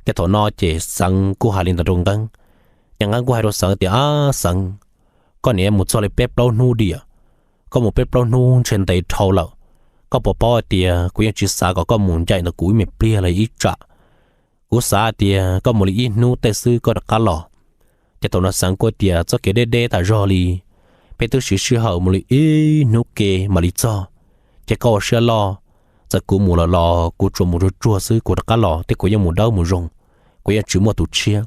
Ces thaum no ces Xeev kuj hais li ntawd rau Nqeeb. Ces Nqeeb kuj hais rau Xeev tias, Ab Xeev, koj niaj mus txog li peb plaub hnub diam, koj mus peb plaub hnub ntshe ntev dhau lawm. Koj puas paub hais tias kuv yeej tsis xav kom koj mus ncaim ntawm kuv ib me pliag los ib tsam. Kuv xav hais tias koj mus li ib hnub tej xwb koj rov qab los. Ces thaum no Xeev kuj tias, Txoj kev deb deb tas zog li, peb twb siv sij hawm mus li ib hnub ke mam li txog. Ces koj ua siab loj, txawm kuv mus los los kuv tsuas mus tsuag tsuag xwb kuv rov qab los thiab kuv yeej mus dawb mus zoo, kuv yeej tsis muaj tus tshiab.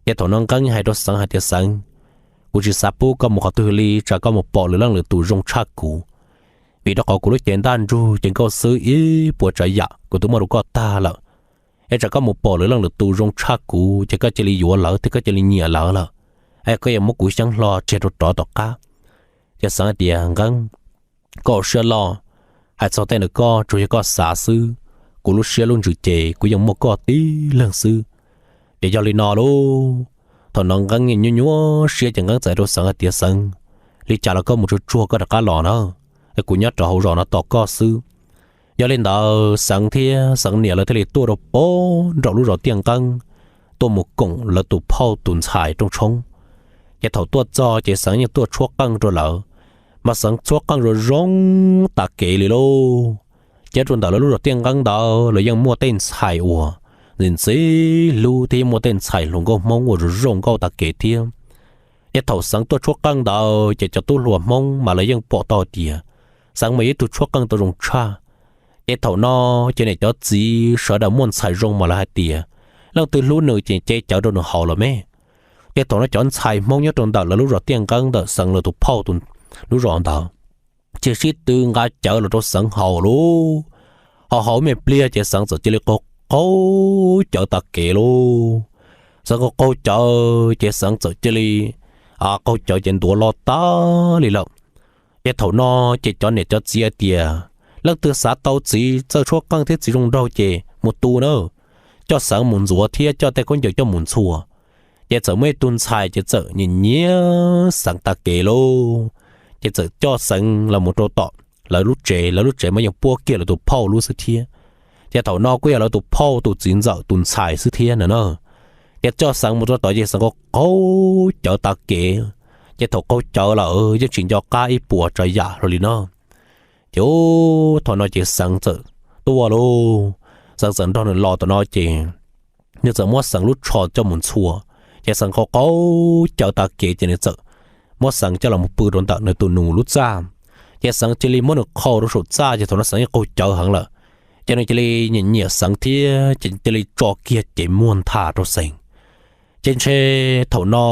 Ces thaum no Nqeeb hais rau Xeev hais tias, Xeev, kuv tsis xav pub koj mus qhov twg li, tsam koj mus pom lwm leej lwm tus zoo tshaj kuv. Vim rau qhov kuv lub cev ntaj ntsug ces nkauj xwb ib puas tsav yam kuv twb muab rau koj tag lawm. Es tsam koj mus pom lwm leej lwm tus zoo tshaj kuv ces koj cia li yuav lawv thiab koj cia li nyiam lawv lawm, es koj yuav muab kuv xyeeb hlo tseg rau rov tom qab. Ces Xeev hais tias, Nqeeb, koj ua siab loj, hais txog tej ntawd koj tsuas yog koj xav xwb, kuv lub siab lub ntsws ces kuv yeej muaj koj tib leeg xwb. Ces yog li no lauj, thaum no Nqeeb nyuaj nyuaj siab ces Nqeeb txawm hais rau Xeev hais tias, Xeev, li cas los koj mus tsuag tsuag koj rov qab los na, es kuv nyob rau hauv zos no tos koj xwb. Yog li ntawd Xeev thiab Xeev niam lawv thiaj li tuaj rau pem nraum lub zos Tiaj Nqeeb, tuaj mus koom lawv tus phauj tus ntxhais rooj tshoob. Ces thaum tuaj txog ces Xeev yeej tuaj tshuab qeej rau lawv, mas Xeev tshuab qeej zoo zoo tas kev li lauj. Ces rau ntawm lawv lub zos Tiaj Nqeeb ntawd lawv yeej muaj tej ntxhais uas ntxim ntxim hlub thiab yeej muaj tej ntxhais hluas nkauj Hmoob uas zoo zoo nkauj tas kev thiab. Ces thaum Xeev tuaj tshuab qeej ntawd ces cov tub hluas Hmoob mas lawv yeej pom tau tias Xeev mas yog ib tug tshuab qeej tau zoo tshaj. Ces thaum no ces niam cov txiv sawv daws muaj ntxhais zoo mas lawv hais tias leej twg hlub nws ces cev cawv rau nws haus los me. Ces thaum no cov ntxhais Hmoob nyob rau ntawm lawv lub zos Tiaj Nqeeb ntawm Xeev lawv tus phauj tus lub zos ntawd ces sib tw nqa cawv los rau Xeev haus lauj. Haus haus me pliag ces Xeev txawm cia li qaug qaug cawv tag kev lauj. Xeev qaug qaug cawv ces Xeev txawm cia li qaug cawv ces ntuav lo tag li lawm. Ces thaum no ces cov niam cov txiv hais tias, leej twg xav tau txiv txawj tshuab qeej thiab txiv zoo nraug ces mus tu na, coj Xeev mus ntxuav thiab coj tej khaub ncaws coj mus ntxhua. Ces txawm muaj ib tug ntxhais ces txawm nyiam nyiam Xeev tag kev lauj. Ces txawm coj Xeev los mus rau tom lawv lub tsev, lawv lub tsev mas yeej puab kiag lawv tus phauj lub xwb thiab. Ces thaum no kuj yog lawv tus phauj tus txiv ntxawm tus ntxhais xwb thiab no na. Ces coj Xeev mus rau tom ces Xeev qaug qaug cawv tag kev. Ces thaum qaug cawv lawm yeej tsis nco qab ib puas tsav yam hlo li no. Ces thaum no ces Xeev txawm tuaj lauj. Xeev txawm nrog nws los tom no ces nws txawm muab Xeev lub tsho coj mus ntxhua. Ces Xeev qaug qaug cawv tag kev ces nws txawm muab Xeev coj los pw rau ntawm nws tus nus lub txaj. Ces Xeev cia li muab nws qhau rau saum txaj ces thaum no Xeev yeej qaug cawv heev lawm. Ces nws cia li nyiam nyiam Xeev thiab ces cia li tso kiag cev muag ntha rau Xeev. Ces ntshe thaum no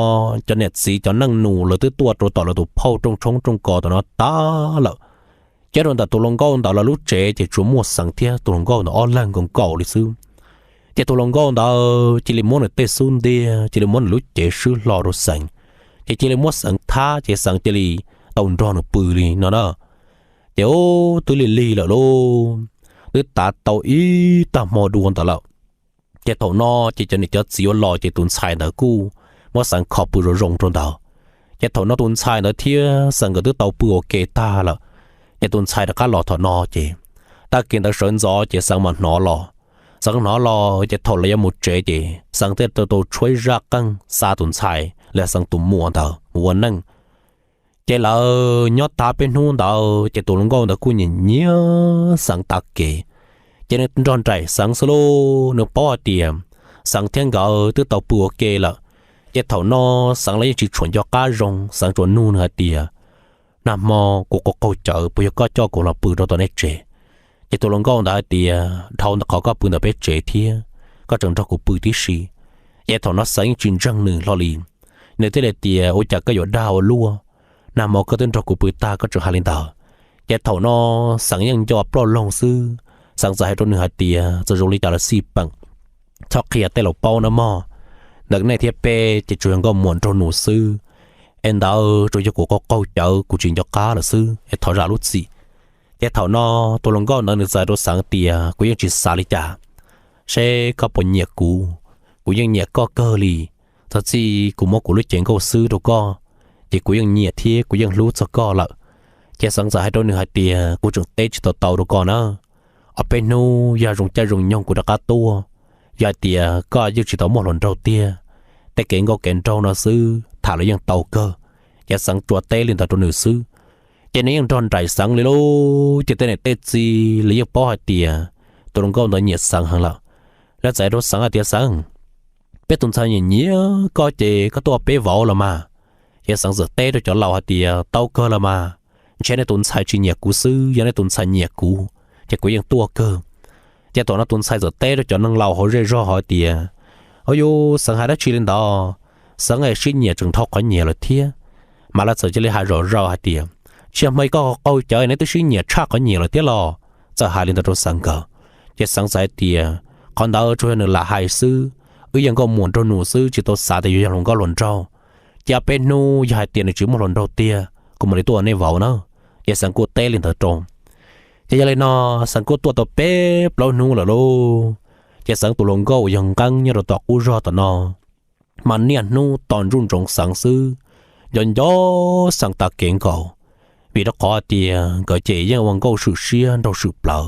cov niam txiv cov neej nus lawv twb tuaj rau tom lawv tus phauj rooj tshoob rooj kos tom no tag lawm. Ces rau ntawm tus hluas nkauj ntawd lawv lub tsev ces tsuas muaj Xeev thiab tus hluas nkauj ntawd ob leeg nkaus nkaus li xwb. Ces tus hluas nkauj ntawd cia li muab nws tej xub ntiag, cia li muab nws lub cev swb hlo rau Xeev, ces cia li muab Xeev thab ces Xeev cia li tau nrog nws pw li no na. Ces twb lig lig lawm lauj, twb tav tau ib tag hmo dua ntawd lawm. Ces thaum no ces cov niam cov txiv ua los ces tus ntxhais ntawd kuj muab Xeev kho pw zoo zoo rau ntawd. Ces thaum no tus ntxhais ntawd thiab Xeev nkawd twb tau pw ua ke tag lawm. Ces tus ntxhais rov qab los thaum no ces tag kis ntawd sawv ntxov ces Xeev mam hnov los. Xeev hnov los ces thaum lawv yuav mus tsev ces Xeev thiaj tau tshuab zaj qeej xa tus ntxhais los Xeev tus muam ntawd mus ua neej. Ces lawv nyob tag peb hnub ntawd ces tus hluas nkauj ntawd kuj nyiam nyiam Xeev tag kev. Ces nws nrog nraim Xeev xwb lauj, nws paub hais tias Xeev thiab nkawd twb tau pw ua ke lawm. Ces thaum no Xeev los yeej tsis tshua nco qab zoo, Xeev tsuas nug nws hais tias, nag hmo kuv qaug qaug cawv puas yog koj coj kuv los pw rau tom nej tsev? Ces tus hluas nkauj ntawd hais tias, dhau ntawm qhov koj pw ntawm peb tsev thiab koj tseem nrog kuv pw tib si. Ces thaum no Xeev yeej tsis ntseeg nws hlo li. Nws thiaj li tias, ua cas koj yuav dag ua luaj? Nag hmo koj twb nrog kuv pw tag koj tseem hais li ntawd. Ces thaum no Xeev yeej nco ploj loog xwb. Xeev txawm hais rau nws hais tias, txawm zoo li cas los xij peem, txhob qhia tej laus paub nawb mog. Ntawm nej thiab peb ces tsuas yog nkauj muam nraug nus xwb. Es ntawd tsuas yog kuv qaug qaug cawv kuv tsis nco qab lawm xwb es thov zam lub txim. Ces thaum no tus hluas nkauj ntawd nws txawm hais rau Xeev tias, kuv yeej tsis xav li cas, seb koj puas nyiam kuv. Kuv yeej nyiam koj kawg li. Txog txij kuv muab kuv lub cev nkauj xwb rau koj, ces kuv yeej nyiam thiab kuv yeej hlub txog koj lawm. Ces Xeev txawm hais rau nws hais tias, kuv tseem teb tsis tau tau rau koj na. Ob peb hnub yog zoo caij zoo nyoog kuv rov qab tuaj, yog hais tias koj yeej tsis tau muaj hluas nraug tiag, tej kev nkauj kev nraug no xwb tham los yeej tau kawg. Ces Xeev tsuas teb li ntawd rau nws xwb. Ces nws yeej nrog nraim Xeev li lauj. Ces tej niam tej txiv los yeej paub hais tias tus hluas nkauj ntawd nyiam Xeev heev lawm. Lawv txawm hais rau Xeev hais tias, Xeev, peb tus ntxhais nyiam nyiam koj ces koj tuaj peb vauv los mas. Ces Xeev txawm teb rau cov laus hais tias, tau kawg los mas, ntshe nej tus ntxhais tsis nyiam kuv xwb, yog nej tus ntxhais nyiam kuv ces kuv yeej tuaj kawg. Ces thaum no tus ntxhais txawm teb rau cov neeg laus hauv zej zog hais tias, au yus, Xeev hais dab tsi li ntawd? Xeev es sib nyiam tseem dhau qhov nyiam lawm thiab. Mas lawv txawm cia li hais zom zaws hais tias, tsis yog hmo ib koj qaug cawv neb twb sib nyiam tshaj qhov nyiam lawm thiab los? Txawm hais li ntawd rau Xeev nkawd. Ces Xeev txawm hais tias, qhov ntawd tsuas yog nws lam hais xwb, wb yog nkauj muam nraug nus xwb tsis tau xav tias yuav yog hluas nkauj hluas nraug. Ces ob peb hnub yog hais tias nws tsis muaj hluas nraug tiag kuv mam li tuaj ua nej vauv na. Ces Xeev kuj teb li ntawd rau. Ces yog li no, Xeev kuj tuaj tau peb plaub hnub lawm lauj. Ces Xeev tus hluas nkauj uas yog Nqeeb nyob rau tom qub zog tom no mas niaj hnub tos ntsuj ntsoov Xeev xwb, nco nco Xeev tag kev nkaus. Vim rau qhov hais tias nkawd ces yeej ua nkauj swm siab nraug swm plawv.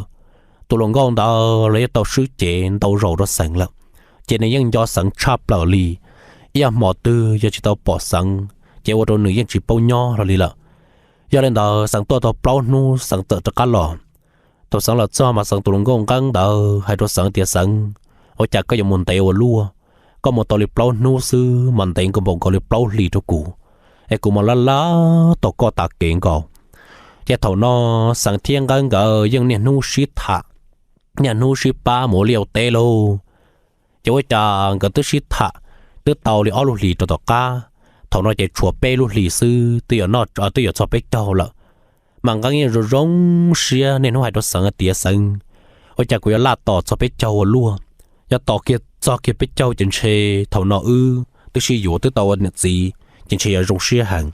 Tus hluas nkauj ntawd los yeej tau swb cev ntau zaus rau Xeev lawm, ces nws yeej nco Xeev tshaj plaws li. Ib yam hmo twg yog tsis tau pom Xeev ces ua rau nws yeej tsis paub nyob hlo li lawm. Yog li ntawd Xeev tuaj tau plaub hnub Xeev txawm rov qab los. Thaum Xeev los txog mas Xeev tus hluas nkauj Nqeeb ntawd hais rau Xeev tias, Xeev, ua cas koj yuav mus ntev ua luaj? Koj mus tau li plaub hnub xwb mas ntev nkaus npaum nkaus li plaub hlis rau kuv, es kuv mas laj laj tos koj tas kev nkaus. Ces thaum no Xeev thiab Nqeeb nkawd yeej niaj hnub sib tham, niaj hnub sib pab mus ua liaj ua teb lauj. Ces ua cas nkawd twb sib tham twb tau li ob lub hlis rau tom qab, thaum no ces tshuav peb lub hlis xwb twb yuav noj, twb yuav txog peb caug lawm. Mas Nqeeb yeej zoo zoo siab, niaj hnub hais rau Xeev hais tias, Xeev, ua cas kuv yuav laj tos txog peb caug ua luaj? Yog tos kiag txog kiag peb caug ces ntshe thaum no wb twb sib yuav twb tau ua niam txiv ces ntshe yuav zoo siab heev.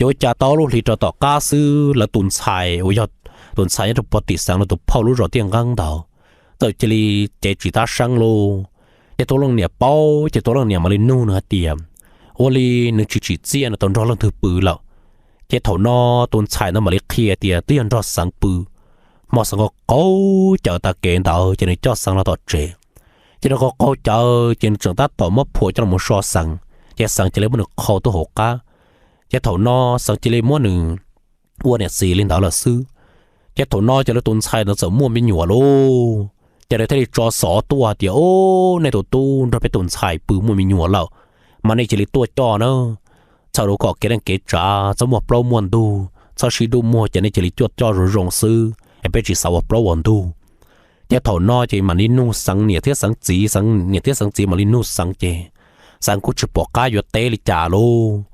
Yuav ua cas tau lub hli rau tom qab xwb, lawv tus ntxhais uas yog tus ntxhais nyob rau puag tim Xeev lawv tus phauj lub zos Tiaj Nqeeb ntawd txawm cia li cev tsis tab seeb lauj. Ces tus leej niam paub ces tus leej niam mam li nug nws hais tias, ua li nws tsis tsim txiaj nws tau nrog leej twg pw lawm. Ces thaum no tus ntxhais ntawd mam li qhia tias twb yog nrog Xeev pw. Hmo Xeev qaug qaug cawv tag kev ntawd ces nws coj Xeev los tom tsev. Ces nws qaug qaug cawv ces nws tseem tab tom muab phuam coj los so Xeev, ces Xeev cia li muab nws qhau tuaj hauv qab. Ces thaum no Xeev cia li muab nws ua niam txiv li ntawd lawm xwb. Ces thaum no ces lawv tus ntxhais ntawd txawm muaj me nyuam lauj. Ces lawv thiaj li tso xov tuaj hais tias, o, nej tus tub nrog peb tus ntxhais pw muaj me nyuam lawm, mas nej cia li tuaj coj na. Txhawm rau kom kev neej kev tsav txhob muaj plaub muaj ntug, txhob sib dub muag, ces nej cia li tuaj coj zoo zoo xwb es peb tsis xav ua plaub ua ntug. Ces thaum no ces mam li nug Xeev niam thiab Xeev txiv, Xeev niam thiab Xeev txiv mam li nug Xeev ces Xeev kuj tsis pom qab yuav teb li cas lauj.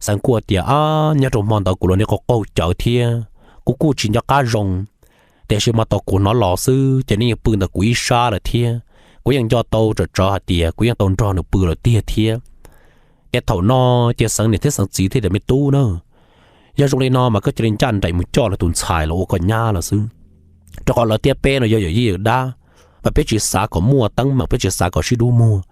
Xeev kuj tias, a, nyob rau hmo ntawd kuv los niaj qaug qaug cawv thiab kuv kuj tsis nco qab zoo, tiam sis mas tau kuv hnov los xwb ces nej yeej pw ntawm kuv ib sab lawm thiab kuv yeej nco tau tsawm tsawv hais tias kuv yeej tau nrog nws pw lawm tiag thiab. Ces thaum no ces Xeev niam thiab Xeev txiv thiaj tias, me tub na, yog zoo li no mas koj cia li ncaj nraim mus coj lawv tus ntxhais los ua koj nyab lawm xwb, rau qhov lawv thiab peb no yog yawm yij yawm dab, mas peb tsis xav kom muaj teeb meem, peb tsis xav kom sib dub muag.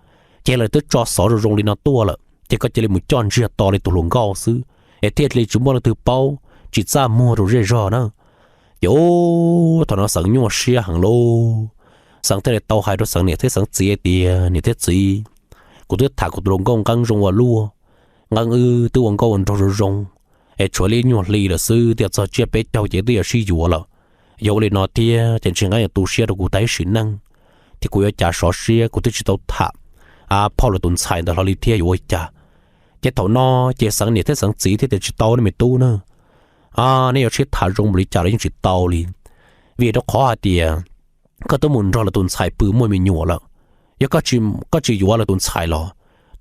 Ces lawv twb tso xov zoo zoo li no tuaj lawm ces koj cia li mus coj ntsiag to li tus hluas nkauj xwb, es thiaj li tsis muaj leej twg paub, tsis txaj muag rau zej zog na. Ces thaum no Xeev nyuaj siab heev lauj. Xeev thiaj li tau hais rau Xeev niam thiab Xeev txiv hais tias, niam thiab txiv, kuv twb tham kuv tus hluas nkauj Nqeeb zoo ua luaj, Nqeeb wb twb ua nkauj ua nraug zoo zoo, es tshuav li nyuag hli lawm xwb, twb txog tsiab peb caug ces twb yuav sib yuav lawm. Yog ua li no thiab ces ntshe Nqeeb yuav tu siab rau kuv tag ib sim neej, thiab kuv yuav cas sov siab, kuv twb tsis tau tham phauj lawv tus ntxhais ntawd hlo li thiab yuav ua cas. Ces thaum no ces Xeev niam thiab Xeev txiv thiaj tias, tsis tau ne me tub na, nej yuav sib tham zoo npaum li cas los yeej tsis tau li, vim rau qhov hais tias koj twb mus nrog lawv tus ntxhais pw muaj me nyuam lawm. Yog koj tsis yuav lawv tus ntxhais los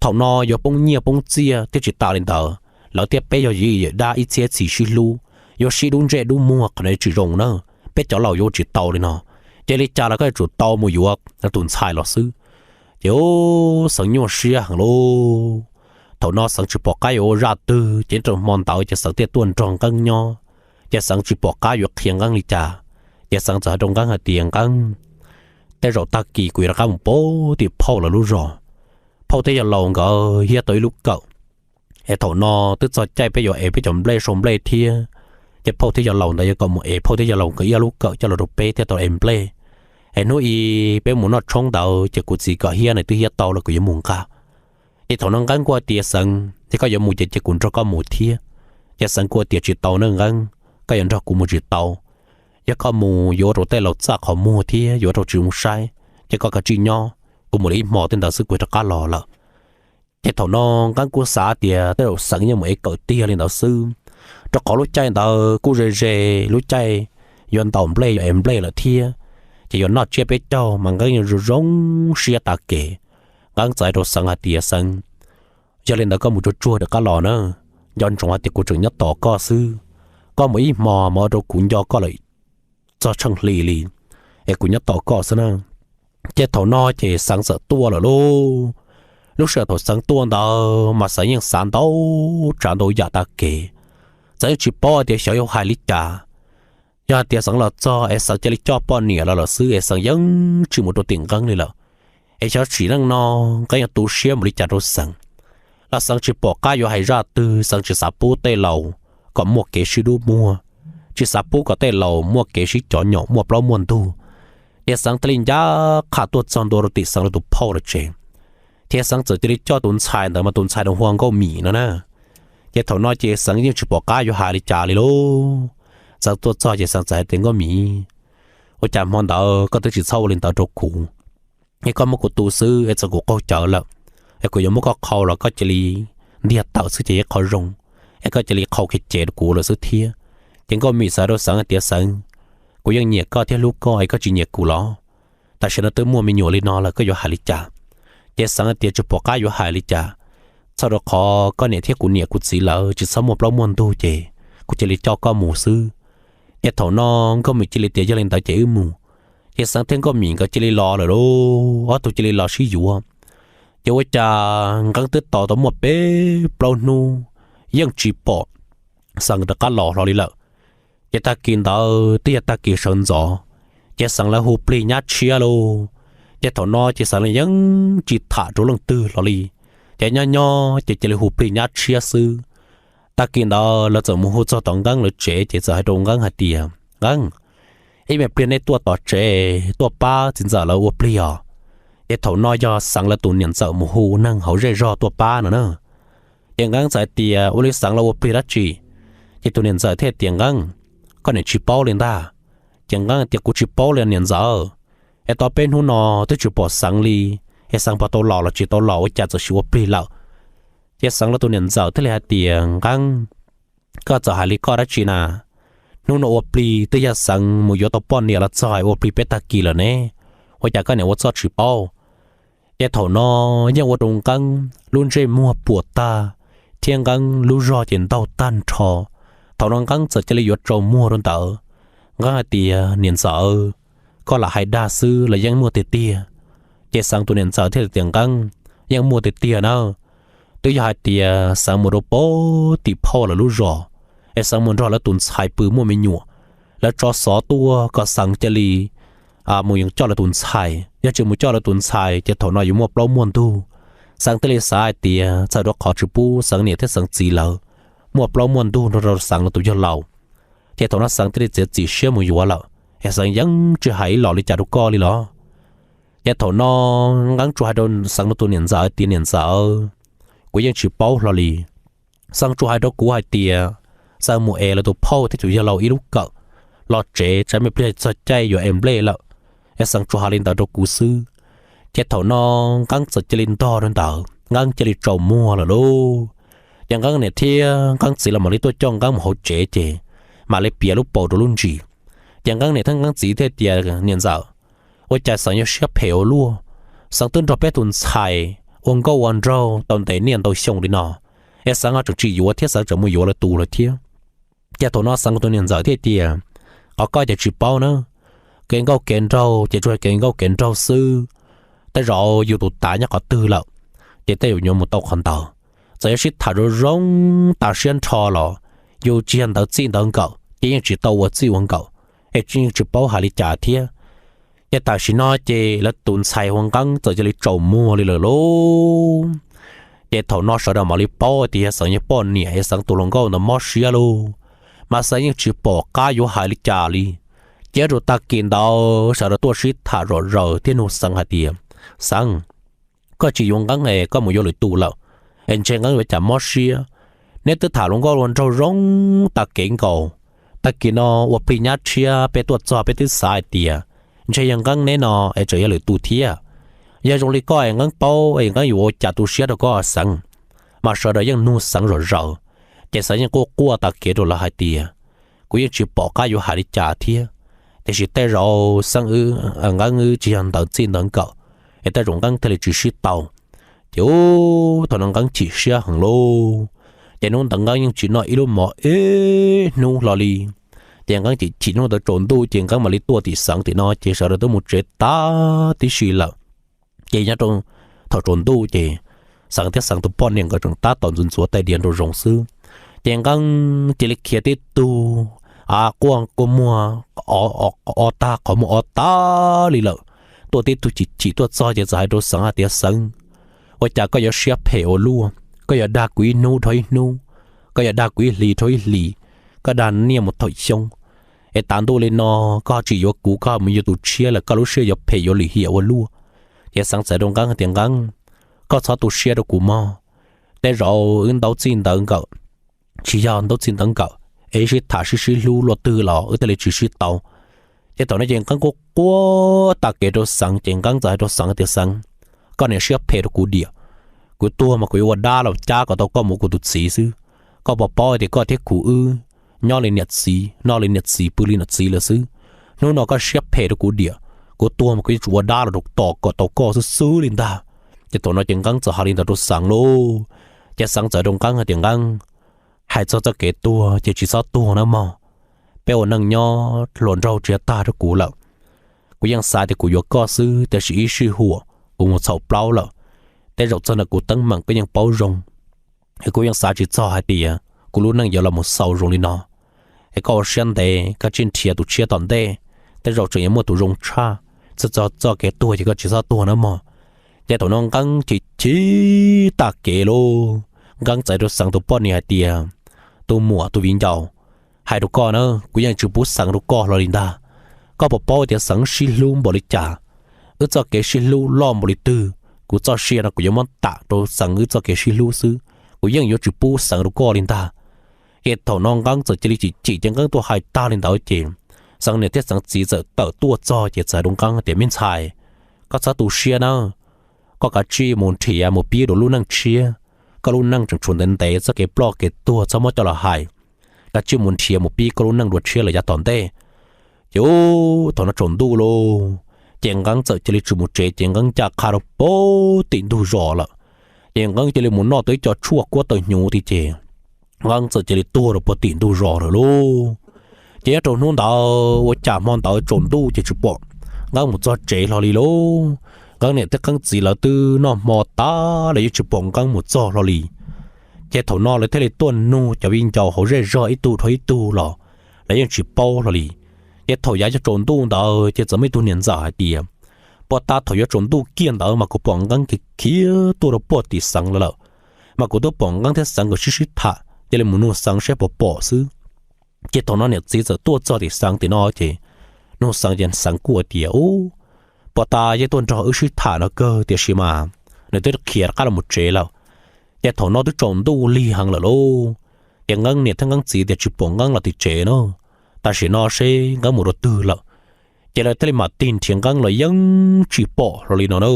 thaum no yuav poob nyiaj poob txiaj thiab tsis tas li ntawd lawv thiab peb yog yawm yij yawm dab ib txhiab txhis sib hlub, yuav sib dub ntsej dub muag, qhov no tsis zoo na. Peb cov laus yuav tsis tau li no. Ces li cas los koj yuav tsum tau mus yuav lawv tus ntxhais los xwb. Ces Xeev nyuaj siab heev lauj. Thaum no Xeev tsis pom qab yuav ua zaj twg ces rau hmo ntawd ces Xeev thiaj tuaj nrog Nqeeb nyob. Ces Xeev tsis pom qab yuav qhia Nqeeb li cas, ces Xeev txawm hais rau Nqeeb hais tias, Nqeeb, tej zaum tag kis kuv yuav rov qab mus pab tim phauj lawv lub zos. Phauj thiab yawg laus nkawd hiab tau ib lub kawm, es thaum no twb txog caij peb yuav ev peb cov nplej sau nplej thiab. Ces phauj thiab yawg laus ntawd yuav kom mus ev phauj thiab yawg laus nkawd ib lub kawm coj los rau peb thiab tau ev nplej. Es hnub i peb mus noj tshoob ntawd ces kuv txiv kom hiab, nws twb hiab tau lawm, kuv yuav mus nqa. Ces thaum no Nqeeb kuj tias, Xeev, yog koj yuav mus ces cia kuv nrog koj mus thiab. Ces Xeev kuj tias, tsis tau na Nqeeb, koj yuav nrog kuv mus tsis tau. Yog koj mus yuav ua rau tej laus txaj qhov muag thiab yuav ua rau tsis zoo saib, ces koj kav tsij nyob, kuv mus li ib hmo tej ntawd xwb kuv rov qab los lawm. Ces thaum no Nqeeb kuj xav tias tej zaum Xeev yeej mus ev kawm tiag li ntawd xwb, rau qhov lub caij ntawd kuj ze ze lub caij yuav ntaus nplej yuav ev nplej lawm thiab. Ces yuav noj tsiab peb caug mas Nqeeb yeej zoo zoo siab tag kev. Nqeeb txawm hais rau Xeev hais tias, Xeev, yog li ntawd koj mus tsuag tsuag rov qab los na, nco ntsoov hais tias kuv tseem nyob tos koj xwb. Koj mus ib hmo mas ua rau kuv nco koj lawm txog tsheej hli li, es kuv nyob tos koj xwb na. Ces thaum no ces Xeev txawm tuaj lawm lauj. Lub sij hawm thaum Xeev tuaj ntawd mas Xeev yeej xav ntau tsav ntau yam tag kev. Xeev yeej tsis paub tias xyov yuav hais li cas. Yog hais tias Xeev los txog es Xeev cia li coj poj niam los lawm xwb es Xeev yeej tsis mus rau tim Nqeeb li lawm. Es xyov sim neej no Nqeeb yuav tu siab mus li cas rau Xeev, los Xeev tsis pom qab yuav hais zaj twg, Xeev tsis xav pub tej laus kom muaj kev sib dub muag, tsis xav pub kom tej laus muaj kev sib cov nyom muaj plaub muaj ntug. Ces Xeev thiaj li ncaj qha tuaj txog ntua rau tim Xeev lawv tus phauj lawv tsev, thiab Xeev txawm cia li coj tus ntxhais ntawd mas tus ntxhais no hu ua Nkauj Mim no na. Ces thaum no ces Xeev yeej tsis pom qab yuav hais li cas li lauj. Xeev tuaj txog ces Xeev txawm hais tias, Nkauj Mim, ua cas hmo ntawd koj twb tsis txhob ua li ntawd rau kuv, es koj muab kuv tu xwb es txawm kuv qaug cawv lawm, es kuv yuav muab koj qhau los koj cia li ntiag tawm xwb ces yeej qhov zoo, es koj cia li qhau kiag ces rau kuv lawm xwb thiab. Ces Nkauj Mim txawm hais rau Xeev hais tias, Xeev, kuv yeej nyiam koj thiab hlub koj es koj tsis nyiam kuv los? Tam sim no twb muaj me nyuam li no lawm koj yuav hais li cas? Ces Xeev hais tias, tsis pom qab yuav hais li cas, txhawm rau qhov koj niam thiab kuv niam kuv txiv lawv tsis txhob muaj plaub muaj ntug ces kuv cia li coj koj mus xwb. Ces thaum no Nkauj Mim cia li tias yog li ntawd ces wb mus. Ces Xeev thiab Nkauj Mim nkawd cia li los lawm lauj, ob tug cia li los sib yuav. Ces ua cas Nqeeb twb tos tau muaj peb plaub hnub yeej tsis pom Xeev rov qab los hlo li lawm. Ces tag kis ntawd twb yog tag kis sawv ntxov, ces Xeev lawv hu plig nyab tshiab lauj. Ces thaum no ces Xeev yeej tsis tham rau leej twg hlo li, ces nyob nyob ces cia li hu plig nyab tshiab xwb. Tag kis ntawd lawv txawm mus hu txog tom Nqeeb lawv tsev ces txawm hais rau Nqeeb hais tias, Nqeeb, ib me pliag nej tuaj tom tsev tuaj pab txiv ntxawm lawv ua plig os. Ces thaum no yog Xeev lawv tus niam ntxawm mus hu neeg hauv zej zog tuaj pab no na. Ces Nqeeb txawm hais tias, Ua li Xeev lawv ua plig dab tsi? Ces tus niam ntxawm thiaj tias, Nqeeb, koj niam tsis paub li ntag. Ces Nqeeb tias, Kuv tsis paub li niam ntxawm, es tau peb hnub no twb tsis pom Xeev li, es Xeev puas tau los los tsis tau los ua cas txawm sim ua plig lawm. Ces Xeev lawv tus niam ntxawm thiaj li hais tias, Nqeeb, koj txawm hais li koj dab tsi na? Hnub no ua plig twb yog Xeev mus yuav tau poj niam los txog ua plig peb tag kis lawm ne, ua cas koj niam ua txoj tsis paub? Ces thaum no yeej ua rau Nqeeb lub ntsej muag puas tag, thiab Nqeeb lub zog ces ntaug tag nrho. Thaum no Nqeeb txawm cia li yuav tsaus muag rau ntawd. Nqeeb hais tias, Niam ntxawm, koj lam hais dag xwb los yeej muaj tiag tiag. Ces Xeev tus niam ntxawm thiaj tias, Nqeeb, yeej muaj tiag tiag na. Twb yog hais tias Xeev mus rau pem tim phauj lawv lub zos, es Xeev mus nrog lawv tus ntxhais pw muaj me nyuam, lawv tso xov tuaj kom Xeev cia li mus coj lawv tus ntxhais. Yog tsis mus coj lawv tus ntxhais ces thaum no yuav muaj plaub muaj ntug. Xeev thiaj li xav hais tias txhawm rau qhov tsis pub Xeev niam thiab Xeev txiv lawv muaj plaub muaj ntug nrog rau Xeev lawv tus yawg laus, ces thaum no Xeev thiaj li txiav txim siab mus yuav lawm, es Xeev yeej tsis hais ib los li cas rau koj li los. Ces thaum no Nqeeb tsuas hais rau Xeev lawv tus niam ntxawm hais tias, Niam ntxawm, kuv yeej tsis paub hlo li. Xeev tsuas hais rau kuv hais tias Xeev mus es lawv tus phauj thiab tus yawg laus ib lub kawm los tsev, tsam me pliag txog caij yuav es nplej lawm, es Xeev tsuas hais li ntawd rau kuv xwb. Ces thaum no Nqeeb txawm cia li ntog rau ntawd, Nqeeb cia li tsaus muag lawm lauj. Ces Nqeeb niam thiab Nqeeb txiv los mam li tuaj coj Nqeeb mus hauv tsev ces mam li piav lub paus rau lub ntsis. Ces Nqeeb niam thiab Nqeeb txiv thiaj tias, Niam ntxawm, ua cas Xeev yuav siab phem ua luaj? Xeev twb nrog peb tus ntxhais ua nkauj ua nraug tau ntev niaj ntau xyoo li no, es Xeev ho tseem tsis yuav thiab Xeev tseem mus yuav lawv tus lawm thiab. Ces thaum no Xeev tus niam ntxawm thiaj tias, Qhov koj ces tsis paub na, kev nkauj kev nraug ces tsuas kev nkauj kev nraug xwb. Tej zaum yus tus tav nyob qhov twg lawm, ces tej zaum yuav mus tau qhov ntawd. Txawm yuav sib tham zoo zoo tas siab nrho los yus tsis yog ntawv txij ntawv nkawm ces yeej tsis tau ua txij ua nkawm, es yeej tsis paub hais li cas thiab. Ces tam sim no ces lawv tus ntxhais hu ua Nqeeb txawm cia li tsaus muag li lawm lauj. Ces thaum no sawv daws mam li paub tias yog Xeev yog poj niam es Xeev tus hluas nkauj ntawd mob siab lauj, mas Xeev yeej tsis pom qab yuav hais li cas li. Ces rau tag kis ntawd sawv daws tuaj sib tham zom zaws thiab nug Xeev hais tias, Xeev, koj tsis yuav Nqeeb es koj mus yuav lwm tus lawm, es ntshe Nqeeb yuav cas mob siab. Neb twb tham hluas nkauj hluas nraug zoo tas kev nkaus, tag kis no ua plig nyab tshiab peb tuaj txog peb twb xav hais tias ntshe yog Nqeeb neb no es tseem yog lwm tus thiab. Yog zoo li koj es Nqeeb paub es Nqeeb yuav ua cas tu siab rau koj Xeev? Mas sawv daws yeej nug Xeev zom zaws, ces Xeev yeej quaj quaj tas kev rau lawv hais tias, Kuv yeej tsis pom qab yuav hais li cas thiab, tiam sis tej zaum Xeev wb, Nqeeb wb tsis yog ntawv txij ntawv nkawm, es tej zaum Nqeeb thiaj li tsis sib tau. Ces ub thaum no Nqeeb chim siab heev lauj. Ces hnub ntawd Nqeeb yeej tsis noj ib lub mov ib hnub hlo li. Ces Nqeeb chim chim hnub ntawd tsaus ntuj ces Nqeeb mam li tuaj tim Xeev tim no ces sawv daws twb mus tsev tag tib si lawm. Ces nyob rau thaum tsaus ntuj ces Xeev thiab Xeev tus poj niam nkawd tseem tab tom ntxuav ntxuav tais diav nraum zoov xwb. Ces Nqeeb cia li khiav tib tug, a, quaj kua muag o tag qhov muag o tag li lawm, tuaj tib tug chim chim tuaj txog ces txawm hais rau Xeev hais tias, Xeev, ua cas koj yuav siab phem ua luaj? Koj yuav dag kuv ib hnub dhau ib hnub, koj yuav dag kuv ib hlis dhau ib hlis, koj dag niaj mus thaum xyoo, es tav ntuj li no koj tsis yuav kuv, koj mus yuav tus tshiab lawm, koj lub siab yuav phem yuav lim hiam ua luaj. Ces Xeev txawm rau Nqeeb hais tias, Nqeeb, koj txhob tu siab rau kuv mog. Tej zaum wb ntaub txij ntawv nkawm, tsis yog ntaub txij ntawv nkawm, es wb sib tham sib sib hlub luaj twg los wb thiaj li tsis sib tau. Ces thaum no ces Nqeeb quaj quaj tag kev rau Xeev ces Nqeeb txawm hais rau Xeev tias, Xeev, koj niam siab phem rau kuv diam. Kuv tuag mas kuv yuav ua dab los cab kom tau koj mus ua kuv tus txiv xwb. Koj puas paub tias koj thiab kuv wb nyob li niam txiv, noj li niam txiv, pw li niam txiv lawm xwb. Hnub no koj siab phem rau kuv diam, kuv tuag mas kuv yuav tsum ua dab los rau tom kom tau koj xwb xwb li ntag. Ces thaum no ces Nqeeb txawm hais li ntawd rau Xeev lauj. Ces Xeev txawm rau Nqeeb hais tias, Nqeeb, hais txog txoj kev tuag ces tsis txhob tuag na mog. peb ua neej nyob hluas nraug tsis tag rau kuv lawm. Kuv yeej xav tias kuv yuav koj xwb, tiam sis ib sij huam kuv mus txhaum plaub lawm. Tej zaum txog ntawm kuv teeb meem koj yeej paub zoo. Es kuv yeej xav tsis txog hais tias kuv lub neej yuav los mus xaus zoo li no. Es koj ua siab ntev, koj cia nrhiav tus tshiab tom ntej, tej zaum tseem yuav muaj tus zoo tshaj. Txog txoj kev tuag ces koj tsis txhob tuag nawb mog. Ces thaum no Nqeeb chim chim tag kev lauj, Nqeeb txais rau Xeev tus poj niam hais tias, tus muam, tus viv ncaus, hais rau koj na, kuv yeej tsis pub Xeev rau koj hlo li ntag. Koj puas paub tias Xeev sib hlub npaum li cas, wb txoj kev sib hlub loj npaum li twg? Kuv txoj sia no kuv yuav muab tam rau Xeev wb txoj kev sib hlub xwb, kuv yeej yuav tsis pub Xeev rau koj li ntag. Ces thaum no Nqeeb txawm cia li chim chim ces Nqeeb tuaj hais tag li ntawd ces Xeev niam thiab Xeev txiv txawm tawm tuaj txog ces txawm hais rau Nqeeb tias, me ntxhais, koj txhob tu siab na, koj kav tsij mus nrhiav mus pib dua lub neej tshiab. Koj lub neej tseem tshuav ntev ntev, txoj kev ploj kev tuag txhob muab coj los hais. Kav tsij mus nrhiav mus pib koj lub neej dua tshiab lawm yav tom ntej. Ces thaum no tsaus ntuj lauj, ces Nqeeb txawm cia li tsis mus tsev ces Nqeeb ncaj qha rau pem tim ntug zos lawm. Ces Nqeeb cia li mus noj tau ib co tshuaj kuab taws hnyuv tiag ces Nqeeb txawm cia li tuag rau pem tim ntug zos lawm lauj. Ces nyob rau hnub ntawd ua cas hmo ntawd tsaus ntuj ces tsis pom Nqeeb mus txog tsev hlo li lauj. Nqeeb niam thiab Nqeeb txiv lawv twb noj hmo tas lawm yeej tsis pom Nqeeb mus txog hlo li. Ces thaum no lawv thiaj li tuaj nug cov viv ncaus hauv zej zog ib tug dhau ib tug los lawv yeej tsis paub hlo li. Ces thaum yav yuav tsaus ntuj ntawd ces txawm muaj ib tug niam ntxawm hais tias, puag ta thaum yuav tsaus ntuj kiag ntawd mas kuv pom Nqeeb khiav tuaj rau pem tim Xeev lawm lawm, mas kuv twb pom Nqeeb thiab Xeev nkawd sib sib tham, cia li mus nug Xeev saib puas pom xwb. Ces thaum no niam txiv txawm tuaj txog tim Xeev tim no ces nug Xeev ces Xeev kuj tias, u, puag ta yeej tuaj nrog wb sib tham no kawg tiam sis mas nws twb khiav rov qab los mus tsev lawm. Ces thaum no twb tsaus ntuj lig heev lawm lauj. Ces Nqeeb niam thiab Nqeeb txiv tias tsis pom Nqeeb los tim tsev na, tam sim no seb Nqeeb mus rau twg lawm. Ces lawv thiaj li mam tig nrhiav Nqeeb los yeej tsis pom hlo li no na.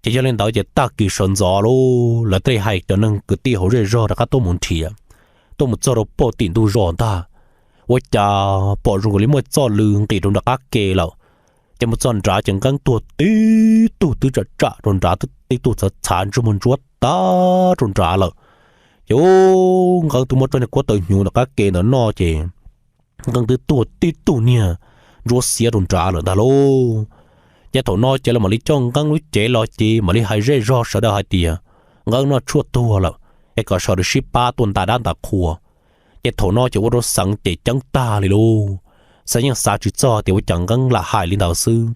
Ces yog li ntawd ces tag kis sawv ntxov lauj, lawv thiaj li hais cov neeg kwv tij hauv zej zog rov qab tuaj mus nrhiav, tuaj mus txog rau pem tim ntug zos ntag. Ua cas pom zoo li muaj txoj lw nqis rau nram qab ke lawm. Ces mus txog nrad ces Nqeeb tuag tib tug twb tsam tsam rau nrad, tib tug txhav txhav ntsuj muag ntsuab tag rau nrad lawm. Ces Nqeeb twb muab tsob niag kuab taws hnyuv nram qab ke ntawd noj ces Nqeeb twb tuag tib tug niag ntsuab xiab rau nrad lawm ntag lauj. Ces thaum no ces lawv mam li coj Nqeeb lub cev los ces mam li hais zej zog sawv daws hais tias Nqeeb noj tshuaj tuag lawm, es kom sawv daws sib pab tuaj nta dab nta qhua. Ces thaum no ces ua rau Xeev ces ceeb tag li lauj. Xeev yeej xav tsis txog tias ua cas Nqeeb lam hais li ntawd xwb.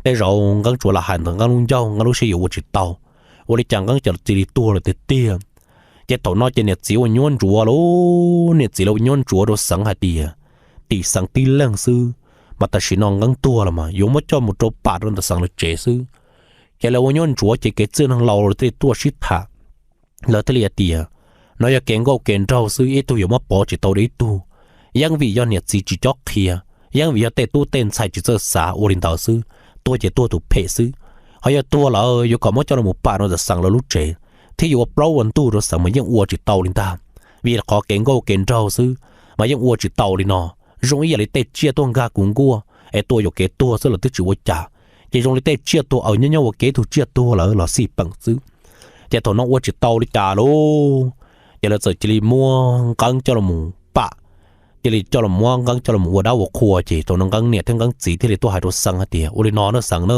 Tej zaum Nqeeb tsuas lam hais ntawm Nqeeb lub ncauj, Nqeeb lub siab yuav ua tsis tau, ua li cas Nqeeb cia li tuag lawm tiag tiag. Ces thaum no ces niam txiv ua nyuab ntsuav lauj, niam txiv lawv ua nyuab ntsuav rau Xeev hais tias, tim Xeev tib leeg xwb, mas tam sim no Nqeeb tuag los mas yuav muab coj mus rau pam rau ntawm Xeev lawv tsev xwb. Ces lawv ua nyuab ntsuav ces kev txwj neeg laus lawv thiaj li tuaj sib tham. Lawv thiaj li hais tias, no yog kev nkauj kev nraug xwb, ib tug yuav muab pov tsis tau rau ib tug. Yeej vim yog niam txiv tsis cob qhia, yeej vim yog tej tub tej ntxhais tsis txawj xav ua li ntawd xwb, tuag ces tuag tus phem xwb. Ho yog tuag lawm yuav kom muab coj los pam rau ntawm Xeev lawv lub tsev, thiab yuav ua plaub ua ntug rau Xeev mas yeej ua tsis tau li ntag. Vim qhov kev nkauj kev nraug xwb mas yeej ua tsis tau li no. Zoo ib yam li tej tsiaj tuaj nkag kuv nkuaj es tua yuam kev tuag xwb los twb tsis ua cas, ces zoo li tej tsiaj tuag aws nyob nyob ua kev tug tsiaj tuag lawm los xij peem xwb. Ces thaum no ua tsis tau li cas lauj, ces lawv txawm cia li muab Nqeeb coj los pam, cia li coj los muab Nqeeb coj los ua dab ua qhua. Ces thaum no Nqeeb niam thiab Nqeeb txiv thiaj li tuaj hais rau Xeev hais tias, ua li no na Xeev na,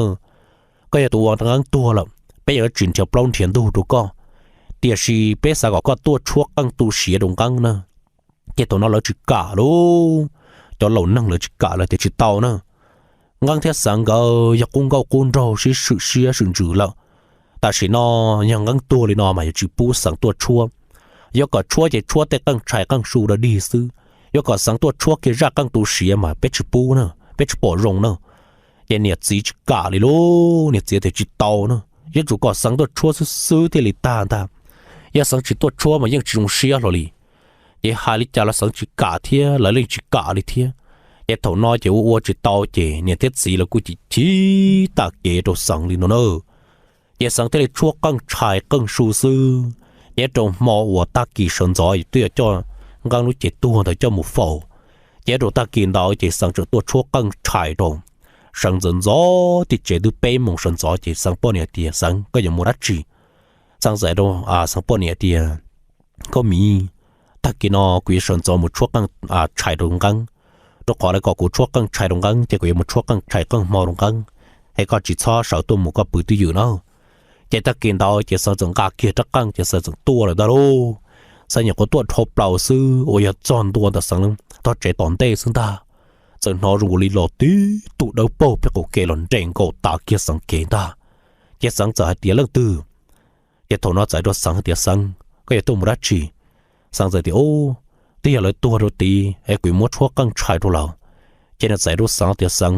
koj yog tus ua Nqeeb tuag lawm, peb yuav tsis nrhiav plaub nrhiav ntug rau koj, tiam sis peb xav kom koj tuaj tshuab qeej tu siav rau Nqeeb na. Ces thaum no lawv tsis kam lauj, cov laus neeg lawv tsis kam, lawv tias tsis tau na. Nqeeb thiab Xeev nkawd yog qub nkauj qub nraug sib swm siab swm ntsws lawm. Tam sim no yog Nqeeb tuag li no mas yuav tsis pub Xeev tuaj tshuab. Yuav kom tshuab ces tshuab tej qeej tshais qeej su da dig xwb. Yuav kom Xeev tuaj tshuab kiag zaj qeej tu siav mas peb tsis pub na, peb tsis pom zoo na. Ces niam txiv tsis kam li lauj, niam txiv tias tsis tau na, yuav tsum kom Xeev tuaj tshuab xwb xwb thiaj li tag ntag. Yog Xeev tsis tuaj tshuab mas yeej tsis zoo siab hlo li. Ces hais li cas los Xeev tsis kam thiab, lawv yeej tsis kam li thiab. Ces thaum no ces ua ua tsis tau ces niam thiab txiv lawv kuj chim chim tag kev rau Xeev li no na. Ces Xeev thiaj li tshuab qeej tshais qeej su xwb. Ces rau hmo uas tag kis sawv ntxov twb yuav coj Nqeeb lub cev tuag ntawd coj mus faus, ces rau tag kis ntawd ces Xeev tseem tuaj tshuab qeej tshais rau. Sawv ntxov ntxov tim tsev twb peb moos sawv ntxov ces Xeev poj niam tias, Xeev, koj yuav mus dab tsi? Xeev txawm hais rau Xeev poj niam tias, Nkauj Miv, tag kis no kuv yuav sawv ntxov mus tshuab qeej tshais rau Nqeeb, Rau qhov lawv kom kuv tshuab qeej tshais rau Nqeeb ces kuv yuav mus tshuab qeej tshais qeej hmo rau Nqeeb, es koj tsis txhob sawv tuaj mus, koj pw twj ywm na. Ces tag kis ntawd ces Xeev txawm nqa kiag rab qeej ces Xeev txawm tuaj lawm ntag lauj. Xeev nyuam qhuav tuaj dhau plaws xwb uas yog txog ntua ntawm Xeev tog tsev tom ntej xwb ntag, txawm hnov zoo nkaus li los tib tug dawb paug pem qaum kev los nres nkaus tav kiag Xeev kev ntag. Ces Xeev txawm hais tias, Leej twg? Ces thaum no txawm hais rau Xeev hais tias, Xeev, koj yuav tuaj mus dab tsi? Xeev txawm tias, Ub, twb yog lawv tuag rau tid es kuv yuav muab tshuab qeej tshais rau lawm. Ces nws txawm hais rau Xeev tias, Xeev,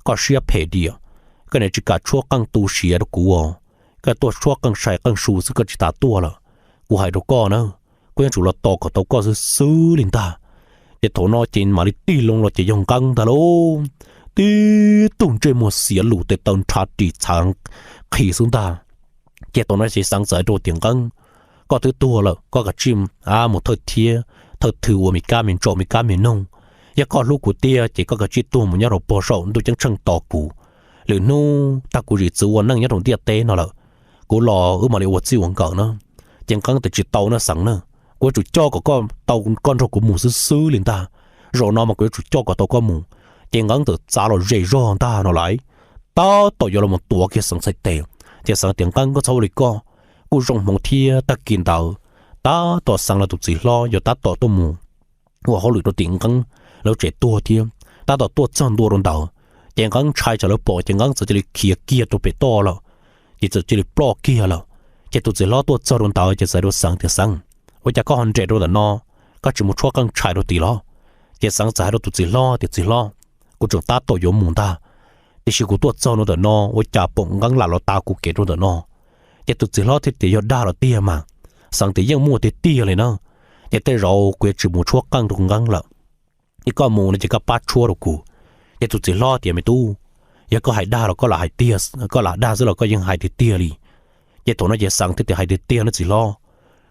koj siab phem diam, koj niam tsis kam tshuab qeej tu siav rau kuv os. Koj tuaj tshuab qeej sai qeej su xwb koj tsis tas tuaj lawm. Kuv hais rau koj na, kuv yeej tsum los tos kom tau koj xwb xwb li ntag. Ces thaum no ces mam li tig loo los ces yog Nqeeb ntag lauj. Tib tug ntsej muag xiav lus tes taw nrhav ris txhav qhi xwb ntag. Ces thaum no ces Xeev txawm hais rau tias, Nqeeb, koj twb tuag lawm, koj kav tsij mus thawj thiab thawj thw ua me kab me ntsaum me kab me noog. Yog koj hlub kuv tiag ces koj kav tsij tuag mus nyob rau pog saum ntuj ceeb tsheej tos kuv. Lwm hnub tag kuv zim txwv ua neej nyob rau ntiaj teb no lawm, kuv los wb mam li ua txij ua nkawm na. Ces Nqeeb tias, Tsis tau na Xeev na, kuv yuav tsum coj kom koj tau koj nrog kuv mus xwb xwb li ntag. Zaum no mas kuv yuav tsum coj kom tau koj mus. Ces Nqeeb txawm txav los ze zog ntag no lauj, tab tom yuav los mus tuav kiag Xeev txhais tes. Ces Xeev tias, Nqeeb, koj txhob ua li koj. Kuj zoo hmoov thiab tag kis ntawd tab tom Xeev lawv tus txiv hlob yog tab tom tuaj mus ua hauj lwm rau tim Nqeeb lawv tsev tuag thiab, tab tom tuaj txog ntua rau ntawd. Ces Nqeeb ntshai tsam lawv pom ces Nqeeb txawm cia li khiav kiag rau pem toj lawm, ces txawm cia li ploj kiag lawm. Ces tus txiv hlob tuaj txog rau ntawd ces txawm hais rau Xeev tias, Xeev, ua cas koj ho nres rau ntawm no, koj tsis mus tshuab qeej tshais rau tid los? Ces Xeev txawm hais rau tus txiv hlob tias, Txiv hlob, kuv tseem tab tom yuav mus ntag, tiam sis kuv tuaj txog rau ntawm no ua cas pom Nqeeb lam los tav kuv kev rau ntawm no. Ces tus txiv hlob thiaj tias, Yog dag los tiag mas? Xeev tias, Yeej muaj tiag tiag li na. Ces tej zaum kuv yuav tsis mus tshuab qeej rau Nqeeb lawm, es koj mus no ces koj pab tshuab rau kuv. Ces tus txiv hlob tias, Me tub, yog koj hais dag los koj lam hais tiag, koj lam dag xwb los koj yeej hais tiag tiag li. Ces thaum no ces Xeev thiaj tias, Hais tiag tiag nawb txiv hlob,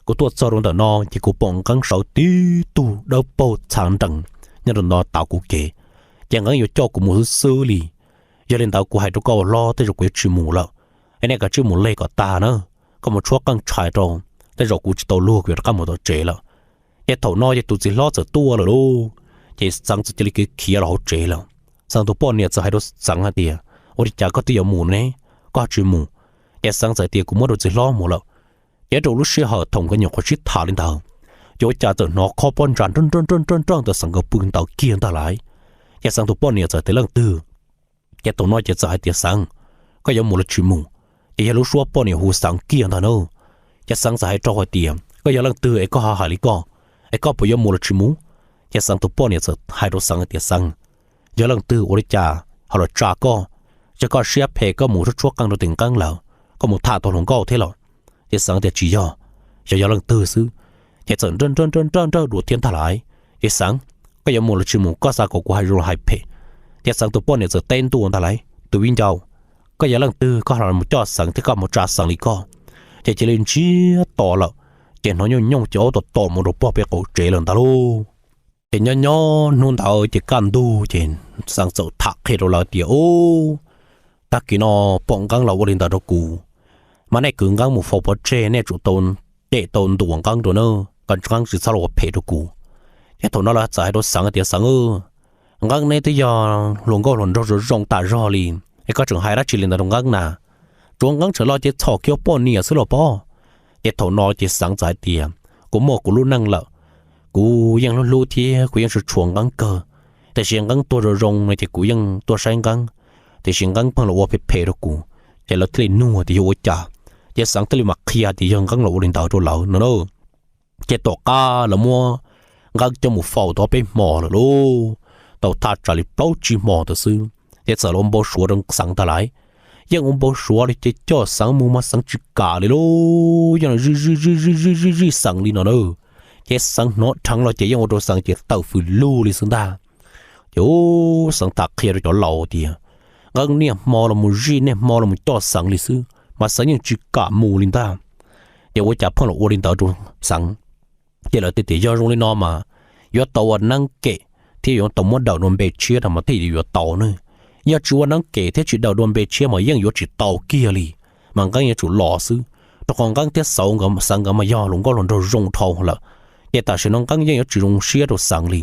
kuv tuaj txog rau ntawm no ces kuv pom Nqeeb sawv tib tug dawb paug txhav nrees nyob rau no tav kuv kev, ces Nqeeb yuav coj kuv mus xwb xwb li. Yog li ntawd kuv hais rau koj ua hlob, tej zaum kuv yuav tsis mus lawm, es nej kav tsij mus leg kom tag na, koj mus tshuab qeej tshais rau, tej zaum kuv tsis tau luag kuv yuav rov qab mus tom tsev lawm. Ces thaum no ces tus txiv hlob txawm tuaj lawm lauj. Ces Xeev txawm cia li khiav los hauv tsev lawm. Xeev tus poj niam txawm hais rau Xeev hais tias, Ua li cas koj twb yuav mus ne, koj tsis mus? Ces Xeev txawm tias, Kuv muab rau txiv hlob mus lawm. Ces rau lub sij hawm thaum nkawd nyuam qhuav sib tham li ntawd, ces ua cas txawm hnov khob pob ntsa nroj nroj nroj nroj ntawm Xeev nkawd pw ntawd kiag ntag lauj. Ces Xeev tus poj niam txawm tias, Leej twg? Ces thaum no ces txawm hais tias, Xeev, koj yuav mus los tsis mus? Ces yog lub suab poj niam hu Xeev kiag ntag na. Ces Xeev txawm hais rau hais tias, Koj yog leej twg es koj ho hais li koj, es koj puas yuav mus los tsis mus? Ces Xeev tus poj niam txawm hais rau Xeev hais tias, Xeev, yog leej twg ua li cas ho los tsa koj? Yog koj siab phem koj mus tshuab qeej rau tim Nqeeb lawm, koj mus tham tau hluas nkauj thiab los? Ces Xeev tias, Tsis yog, yog yog leej twg xwb. Ces txawm nrawj nrawj nrawj nrawj dua thiab ntag lauj. Ces Xeev, koj yuav mus los tsis mus, koj xav kom kuv hais zoo los hais phem? Ces Xeev tus poj niam txawm teb ntua ntag lauj, Tus viv ncaus, koj yog leej twg koj ho mus coj Xeev thiab koj mus tsa Xeev li koj? Ces cia li ntsiag to lawm, ces hnov nyooj nyooj ces aub tom tom mus rau pog pem qaum tsev lawm ntag lauj. Ces nyob nyob hnub ntawd ces kaj ntug ces Xeev txawm tham qhia rau lawv tias, Ub, tag kis no pom Nqeeb los ua li ntawd rau kuv, mas nej kwv Nqeeb mus faus pov tseg, nej tsum tau cem tau ntuas Nqeeb rau na, kom Nqeeb tsis txhob los ua phem rau kuv. Ces thaum no lawv txawm hais rau Xeev tias, Xeev, Nqeeb neb twb yog hluas nkauj hluas nraug zoo zoo tas zog li, es koj tseem hais dab tsi li ntawd rau Nqeeb na? Tsuav Nqeeb tseem los ces txhom kiag poj niam xwb los pob. Ces thaum no ces Xeev txawm hais tias, Kuv muaj kuv lub neej lawm, kuv yeej hlub hlub thiab kuv yeej tshua tshua Nqeeb kawg, tiam sis Nqeeb tuag zoo zoo no ces kuv yeej tuaj saib Nqeeb, tiam sis Nqeeb pheej los ua phem phem rau kuv. Ces lawv thiaj li nug tias yog ua cas, ces Xeev thiaj li mam qhia tias yog Nqeeb los ua li ntawd rau lawv no na. Ces tom qab lawv muab Nqeeb coj mus faus tau peb hmo lawm lauj, tau thaj tsam li plaub tsib hmo ntawd xwb, ces txawm los ua npau suav rau Xeev ntag lauj. Yeej ua npau suav li ces coj Xeev mus mas Xeev tsis kam li lauj, yeej zij zij zij zij zij zij Xeev li no na. Ces Xeev hnov dheev los ces yeej ua rau Xeev ces tawm fws lug li xwb ntag. Ces ub, Xeev tham qhia rau cov laus tias, Nqeeb niaj hmo los mus zij niaj hmo los mus coj Xeev li xwb mas Xeev yeej tsis kam mus li ntag. Ces ua cas pheej los ua li ntawd rau Xeev? Ces lawv tias yog zoo li no mas yuav tau ua neeb kem thiab yuav tau muab daws dua npe tshiab mas thiaj yuav tau ne. Yog tsis ua neeb kem thiab tsis daws dua npe tshiab mas yeej yuav tsis tau kiag li, mas Nqeeb yuav tsum los xwb, rau qhov Nqeeb thiab Xeev nkawd mas yog hluas nkauj hluas nraug zoo dhau lawm. Ces tam sim no Nqeeb yeej yuav tsis zoo siab rau Xeev li.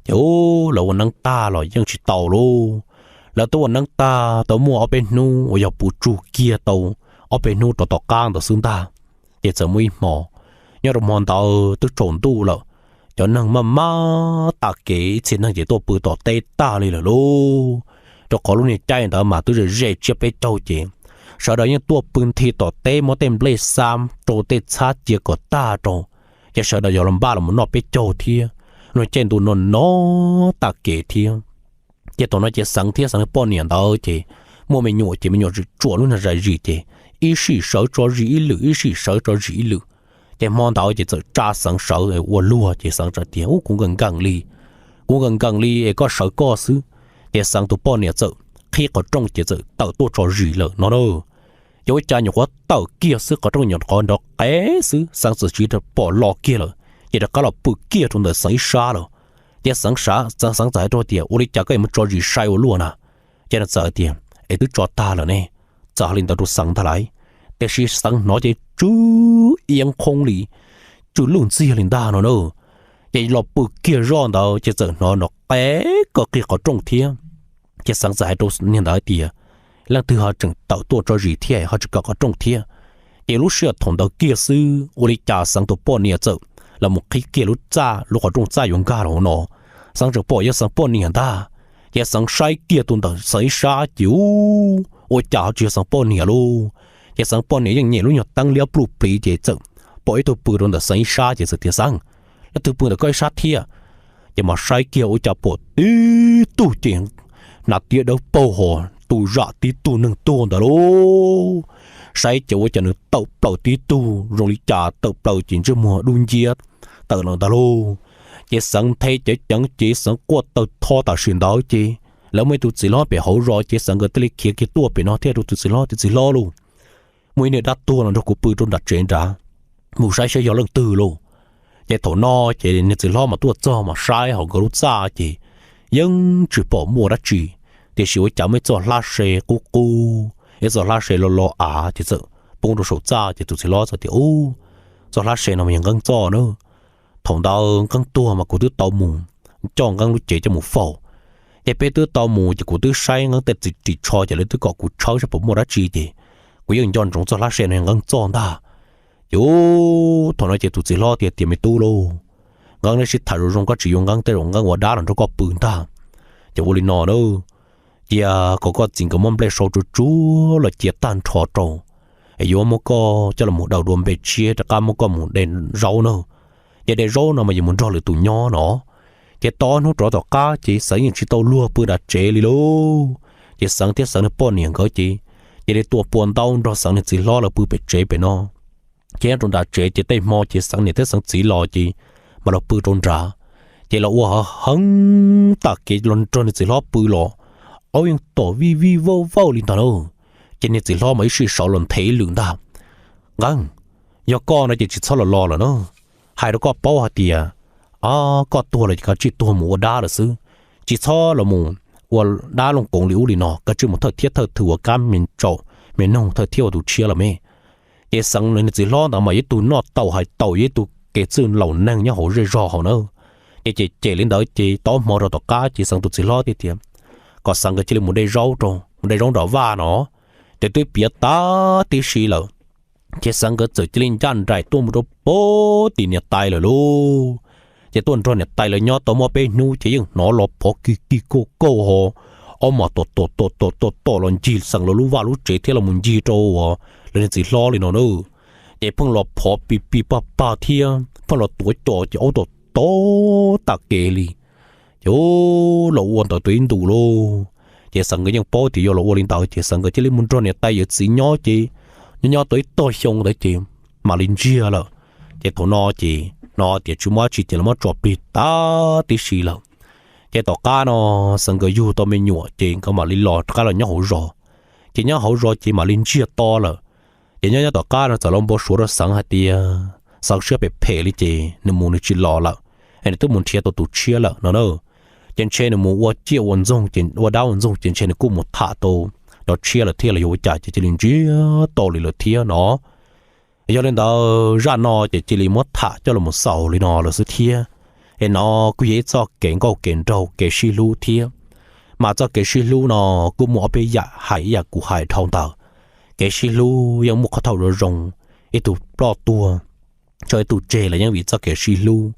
Ces ub, lawv ua neeb tag los yeej tsis tau lauj. Lawv twb ua neeb tag tau muaj ob peb hnub uas yog puv tsug kiag tau ob peb hnub rov tom qab ntawd xwb ntag, ces txawm muaj ib hmo, nyob rau hmo ntawd twb tsaus ntuj lawm, cov neeg maj maj tag kev, ib txhia neeg ces tuaj pw tom teb tag li lawm lauj. Rau qhov lub niag caij ntawd mas twb ze ze tsiab peb caug ces sawv daws yeej tuaj pw nthi tom teb muab tej nplej xab rau tej txhab cia kom tag rau, ces sawv daws yog los npaj los noj peb caug thiab. Lub caij ntuj no no tag kev thiab. Ces thaum no ces Xeev thiab Xeev poj niam ntawd ces muaj me nyuam ces me nyuam tsuam lub niag zais zis ces ib sij sawv tso zis ib lwm, ib sij sawv tso zis ib lwm. Ces hmo ntawd ces txawm tsa Xeev sawv ua luag ces Xeev txawm tias, Ub, kuv nkees nkees li, kuv nkees nkees li es koj sawv koj xwb. Ces Xeev tus poj niam txawm qhib qhov rooj ces txawm tawm tuaj tso zis lawm no na. Ces ua cas nyuam qhuav tawm kiag xwb qhov rooj nyuam qhuav nrov qev xwb Xeev txawm tsiv pom los kiag lawm, ces rov qab los pw kiag rau ntawm Xeev ib sab lawm. Ces Xeev, Xeev txawm hais rau tias, Ua li cas koj yuav mus tso zis sai ua luaj na? Ces nws txawm tias, Es twb tso tag lawm ne. Txawm hais li ntawd rau Xeev ntag lauj, tiam sis Xeev hnov ces tsw iab qhoob li, tsw luj ntxiag li ntag no na. Ces los pw kiag zoj ntawd ces txawm hnov nrov qev koj qig qhov rooj thiab. Ces Xeev txawm hais rau niag ntawd tias, Leej twg ho tseem tawm tuaj tso zis thiab ho tsis kawm qhov rooj thiab? Ces lub sij hawm thaum ntawd kiag xwb ua li cas Xeev tus poj niam txawm los mus qhib kiag lub txaj, lub qhov rooj txaj yuav nkag los hauv no. Xeev tseem pom yog Xeev poj niam ntag. Ces Xeev saib kiag tus ntawm Xeev ib sab ces ub, ua cas ho tsis yog Xeev poj niam lauj. Ces Xeev poj niam yeej nyem lub nyuag teeb liab pluj pliv ces txawm pom ib tug pw rau ntawm Xeev ib sab ces txawm tias, Xeev, leej twg pw ntawm koj ib sab thiab? Ces mas saib kiag ua cas pom tib tug ces hnav tiab dawb paug ho, tus zam tib tug neeg tuag ntawd lauj. Saib ces ua cas nws tawm plaws tib tug zoo li cas tawm plaws ces ntsej muag dub nciab tawm los ntag lauj. Ces Xeev nthe ceev ceev ces Xeev quaj taw tho tam sim ntawd ces lawv muaj ib tug txiv hlob pem hauv zos ces Xeev nkawd thiaj li khiav kiag tuaj pem no thiab rau tus txiv hlob tias, Txiv hlob lauj, muaj ib niag dab tuag los nrog kuv pw rau nram tsev nrad, mus saib saib yog leej twg lauj. Ces thaum no ces niag txiv hlob mas tuaj txog mas saib hauv nkawd lub txaj ces yeej tsis pom muaj dab tsi, tiam sis ua cas muaj ib txoj hlab se qub qub, ib txoj hlab se lo lo av ces txawm poob rau saum txaj ces tus txiv hlob txawm tias, Ub, txoj hlab se no mas yog Nqeeb txoj na. Thaum ntawd Nqeeb tuag mas kuv twb tau mus coj Nqeeb lub cev coj mus faus. Ces peb twb tau mus ces kuv twb saib Nqeeb tej ris tsho ces lawv twb kom kuv tshawb saib puas muaj dab tsi ces kuv yeej nco ntsoov txoj hlab se no yog Nqeeb txoj ntag. Ces ub, thaum no ces tus txiv hlob tias, Tias me tub lauj, Nqeeb neb sib tham zoo zoo, koj tsis yuav Nqeeb tej zaum Nqeeb ua dab los nrog koj pw ntag. Ces ua li no na, cia kom koj txiv nkawd muab nplej sau tsuag tsuag los cia tag nrho rau, es yuav muab koj coj los mus daws dua npe tshiab rov qab muab koj mus de zaub na. Ces de zaub no mas yuav mus nrog lwm tus nyob no. Ces tau ob hnub rov tom qab ces Xeev yeej tsis tau luag pw nram tsev li lauj. Ces Xeev thiab Xeev niag poj niam nkawd ces cia li tua pua ntaub nrog Xeev niag txiv hlob lawv pw pem tsev pem no. Ces nyob rau nram tsev ces tej hmo ces Xeev niam thiab Xeev txiv los ces mam los pw rau nrad. Ces los ua heev heev tas kev los nrog niag txiv hlob pw los, aub yeej tom vij vij vauj vauj li ntag na. Ces niag txiv hlob mas ib sij sawv los nthe ib lwm ntag, Nqeeb, yog koj no ces tsis txhob los los lawm na. Hais rau koj paub hais tias, o, koj tuag lawm ces kav tsij tuag mus ua dab lawm xwb, tsis txhob los mus ua dab looj koov li ub li no, kav tsij mus thawj thiab thawj thw ua kab me tsaum me noog thawj thiab ua tus tshiab lawm me. Ces Xeev niag txiv hlob ntawd mas yog ib tug noj taus hais taus, yog ib tug kev txwj laus neeg nyob hauv zej zog hauv na. Ces cem cem li ntawd ces tau hmo rau tom qab ces Xeev tus txiv hlob thiaj tias kom Xeev nkawd cia li mus de zaub rau, mus de zaub nram vaj no, ces twb piav tag tib si lawm. Ces Xeev nkawd txawm cia li ncaj nraim tuaj mus rau pem tim niam tais lawm lauj. Ces tuaj nrog niam tais lawv nyob tau muaj peb hnub ces yeej hnov los phov kig kig kauj kauj ho, ob mas tom tom tom tom tom tom los ncig Xeev lawv lub vaj lub tsev thiab los mus ncig rau uas lawv niag txiv hlob li no na. Ces pheej los phov pis pis pag pag thiab pheej los tuav cos ces aub tom tom tas kev li. Ces los ua ntawd tau ib ntus lauj. Ces Xeev nkawd yeej paub tias yog los ua li ntawd ces Xeev nkawd cia li mus nrog niam tais yawm txiv nyob ces nyob nyob tau ib tog xyoo ntawd ces mam li ntsiag lawm. Ces thaum no ces hnov tias tsis muaj dab tsi ces lawv muab tso plig tag tib si lawm. Ces tom qab no Xeev nkawd yug tau me nyuam ces nkawd mam li los rov qab los nyob hauv zos. Ces nyob hauv zos ces mam li ntsiag to lawm. Ces nyob nyob tom qab no txawm los npau suav rau Xeev hais tias Xeev siab phem phem li ces nws mus nws tsis los lawm, es nws twb mus nrhiav tau tus tshiab lawm no na. Ces ntshe nws mus ua ciaj ua ntxoog ces ua dab ua ntxoog ces ntshe nws kuj mus tham tau cov tshiab lawm thiab los yog ua cas ces cia li ntsiag to li lawm thiab no. Yog li ntawd zaj no ces cia li muab tham coj los mus xaus li no lawm xwb thiab. Es nov kuj yog ib txoj kev nkauj kev nraug kev sib hlub thiab. Mas txoj kev sib hlub no kuj muaj ob peb yam hais ib yam kuv hais dhau ntawd. Kev sib hlub yeej muaj qhov thaum zoo zoo, ib tug ploj tuag, tso ib tug tseg los yeej vim txoj kev sib hlub.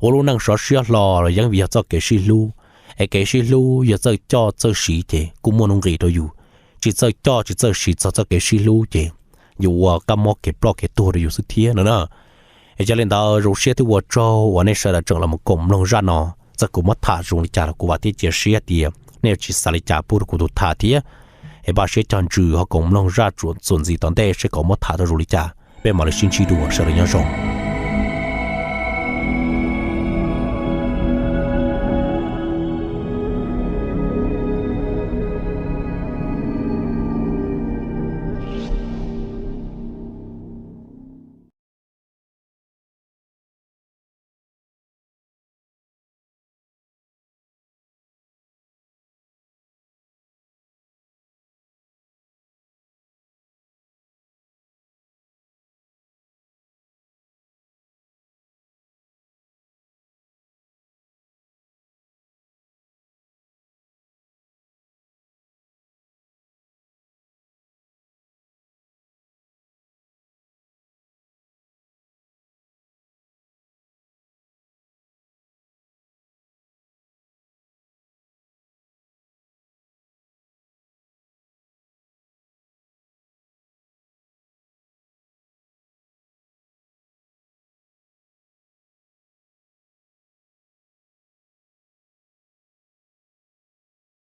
Ua lub neej sov siab hlo los yeej vim yog txoj kev sib hlub. Es kev sib hlub yog txawj coj txawj siv ces kuj muaj nuj nqis rau yus. Tsis txawj coj tsis txawj siv txog txoj kev sib hlub ces yuav ua kab mob kev ploj kev tuag rau yus xwb thiab no na. Es yog li ntawd zoo siab thiab ua tsaug uas nej sawv daws tseem los koom mloog zaj no. Txawm kuv muab tham zoo li cas los kuv vam thiab cia siab tias nej yuav tsis xav li cas pub rau kuv tus tham thiab. Es npaj siab cog ntsws ho koom mloog zaj txuas ntxiv tom ntej seb kuv muab tham tau zoo li cas, peb mam li sib ntsib dua, sawv daws nyob zoo.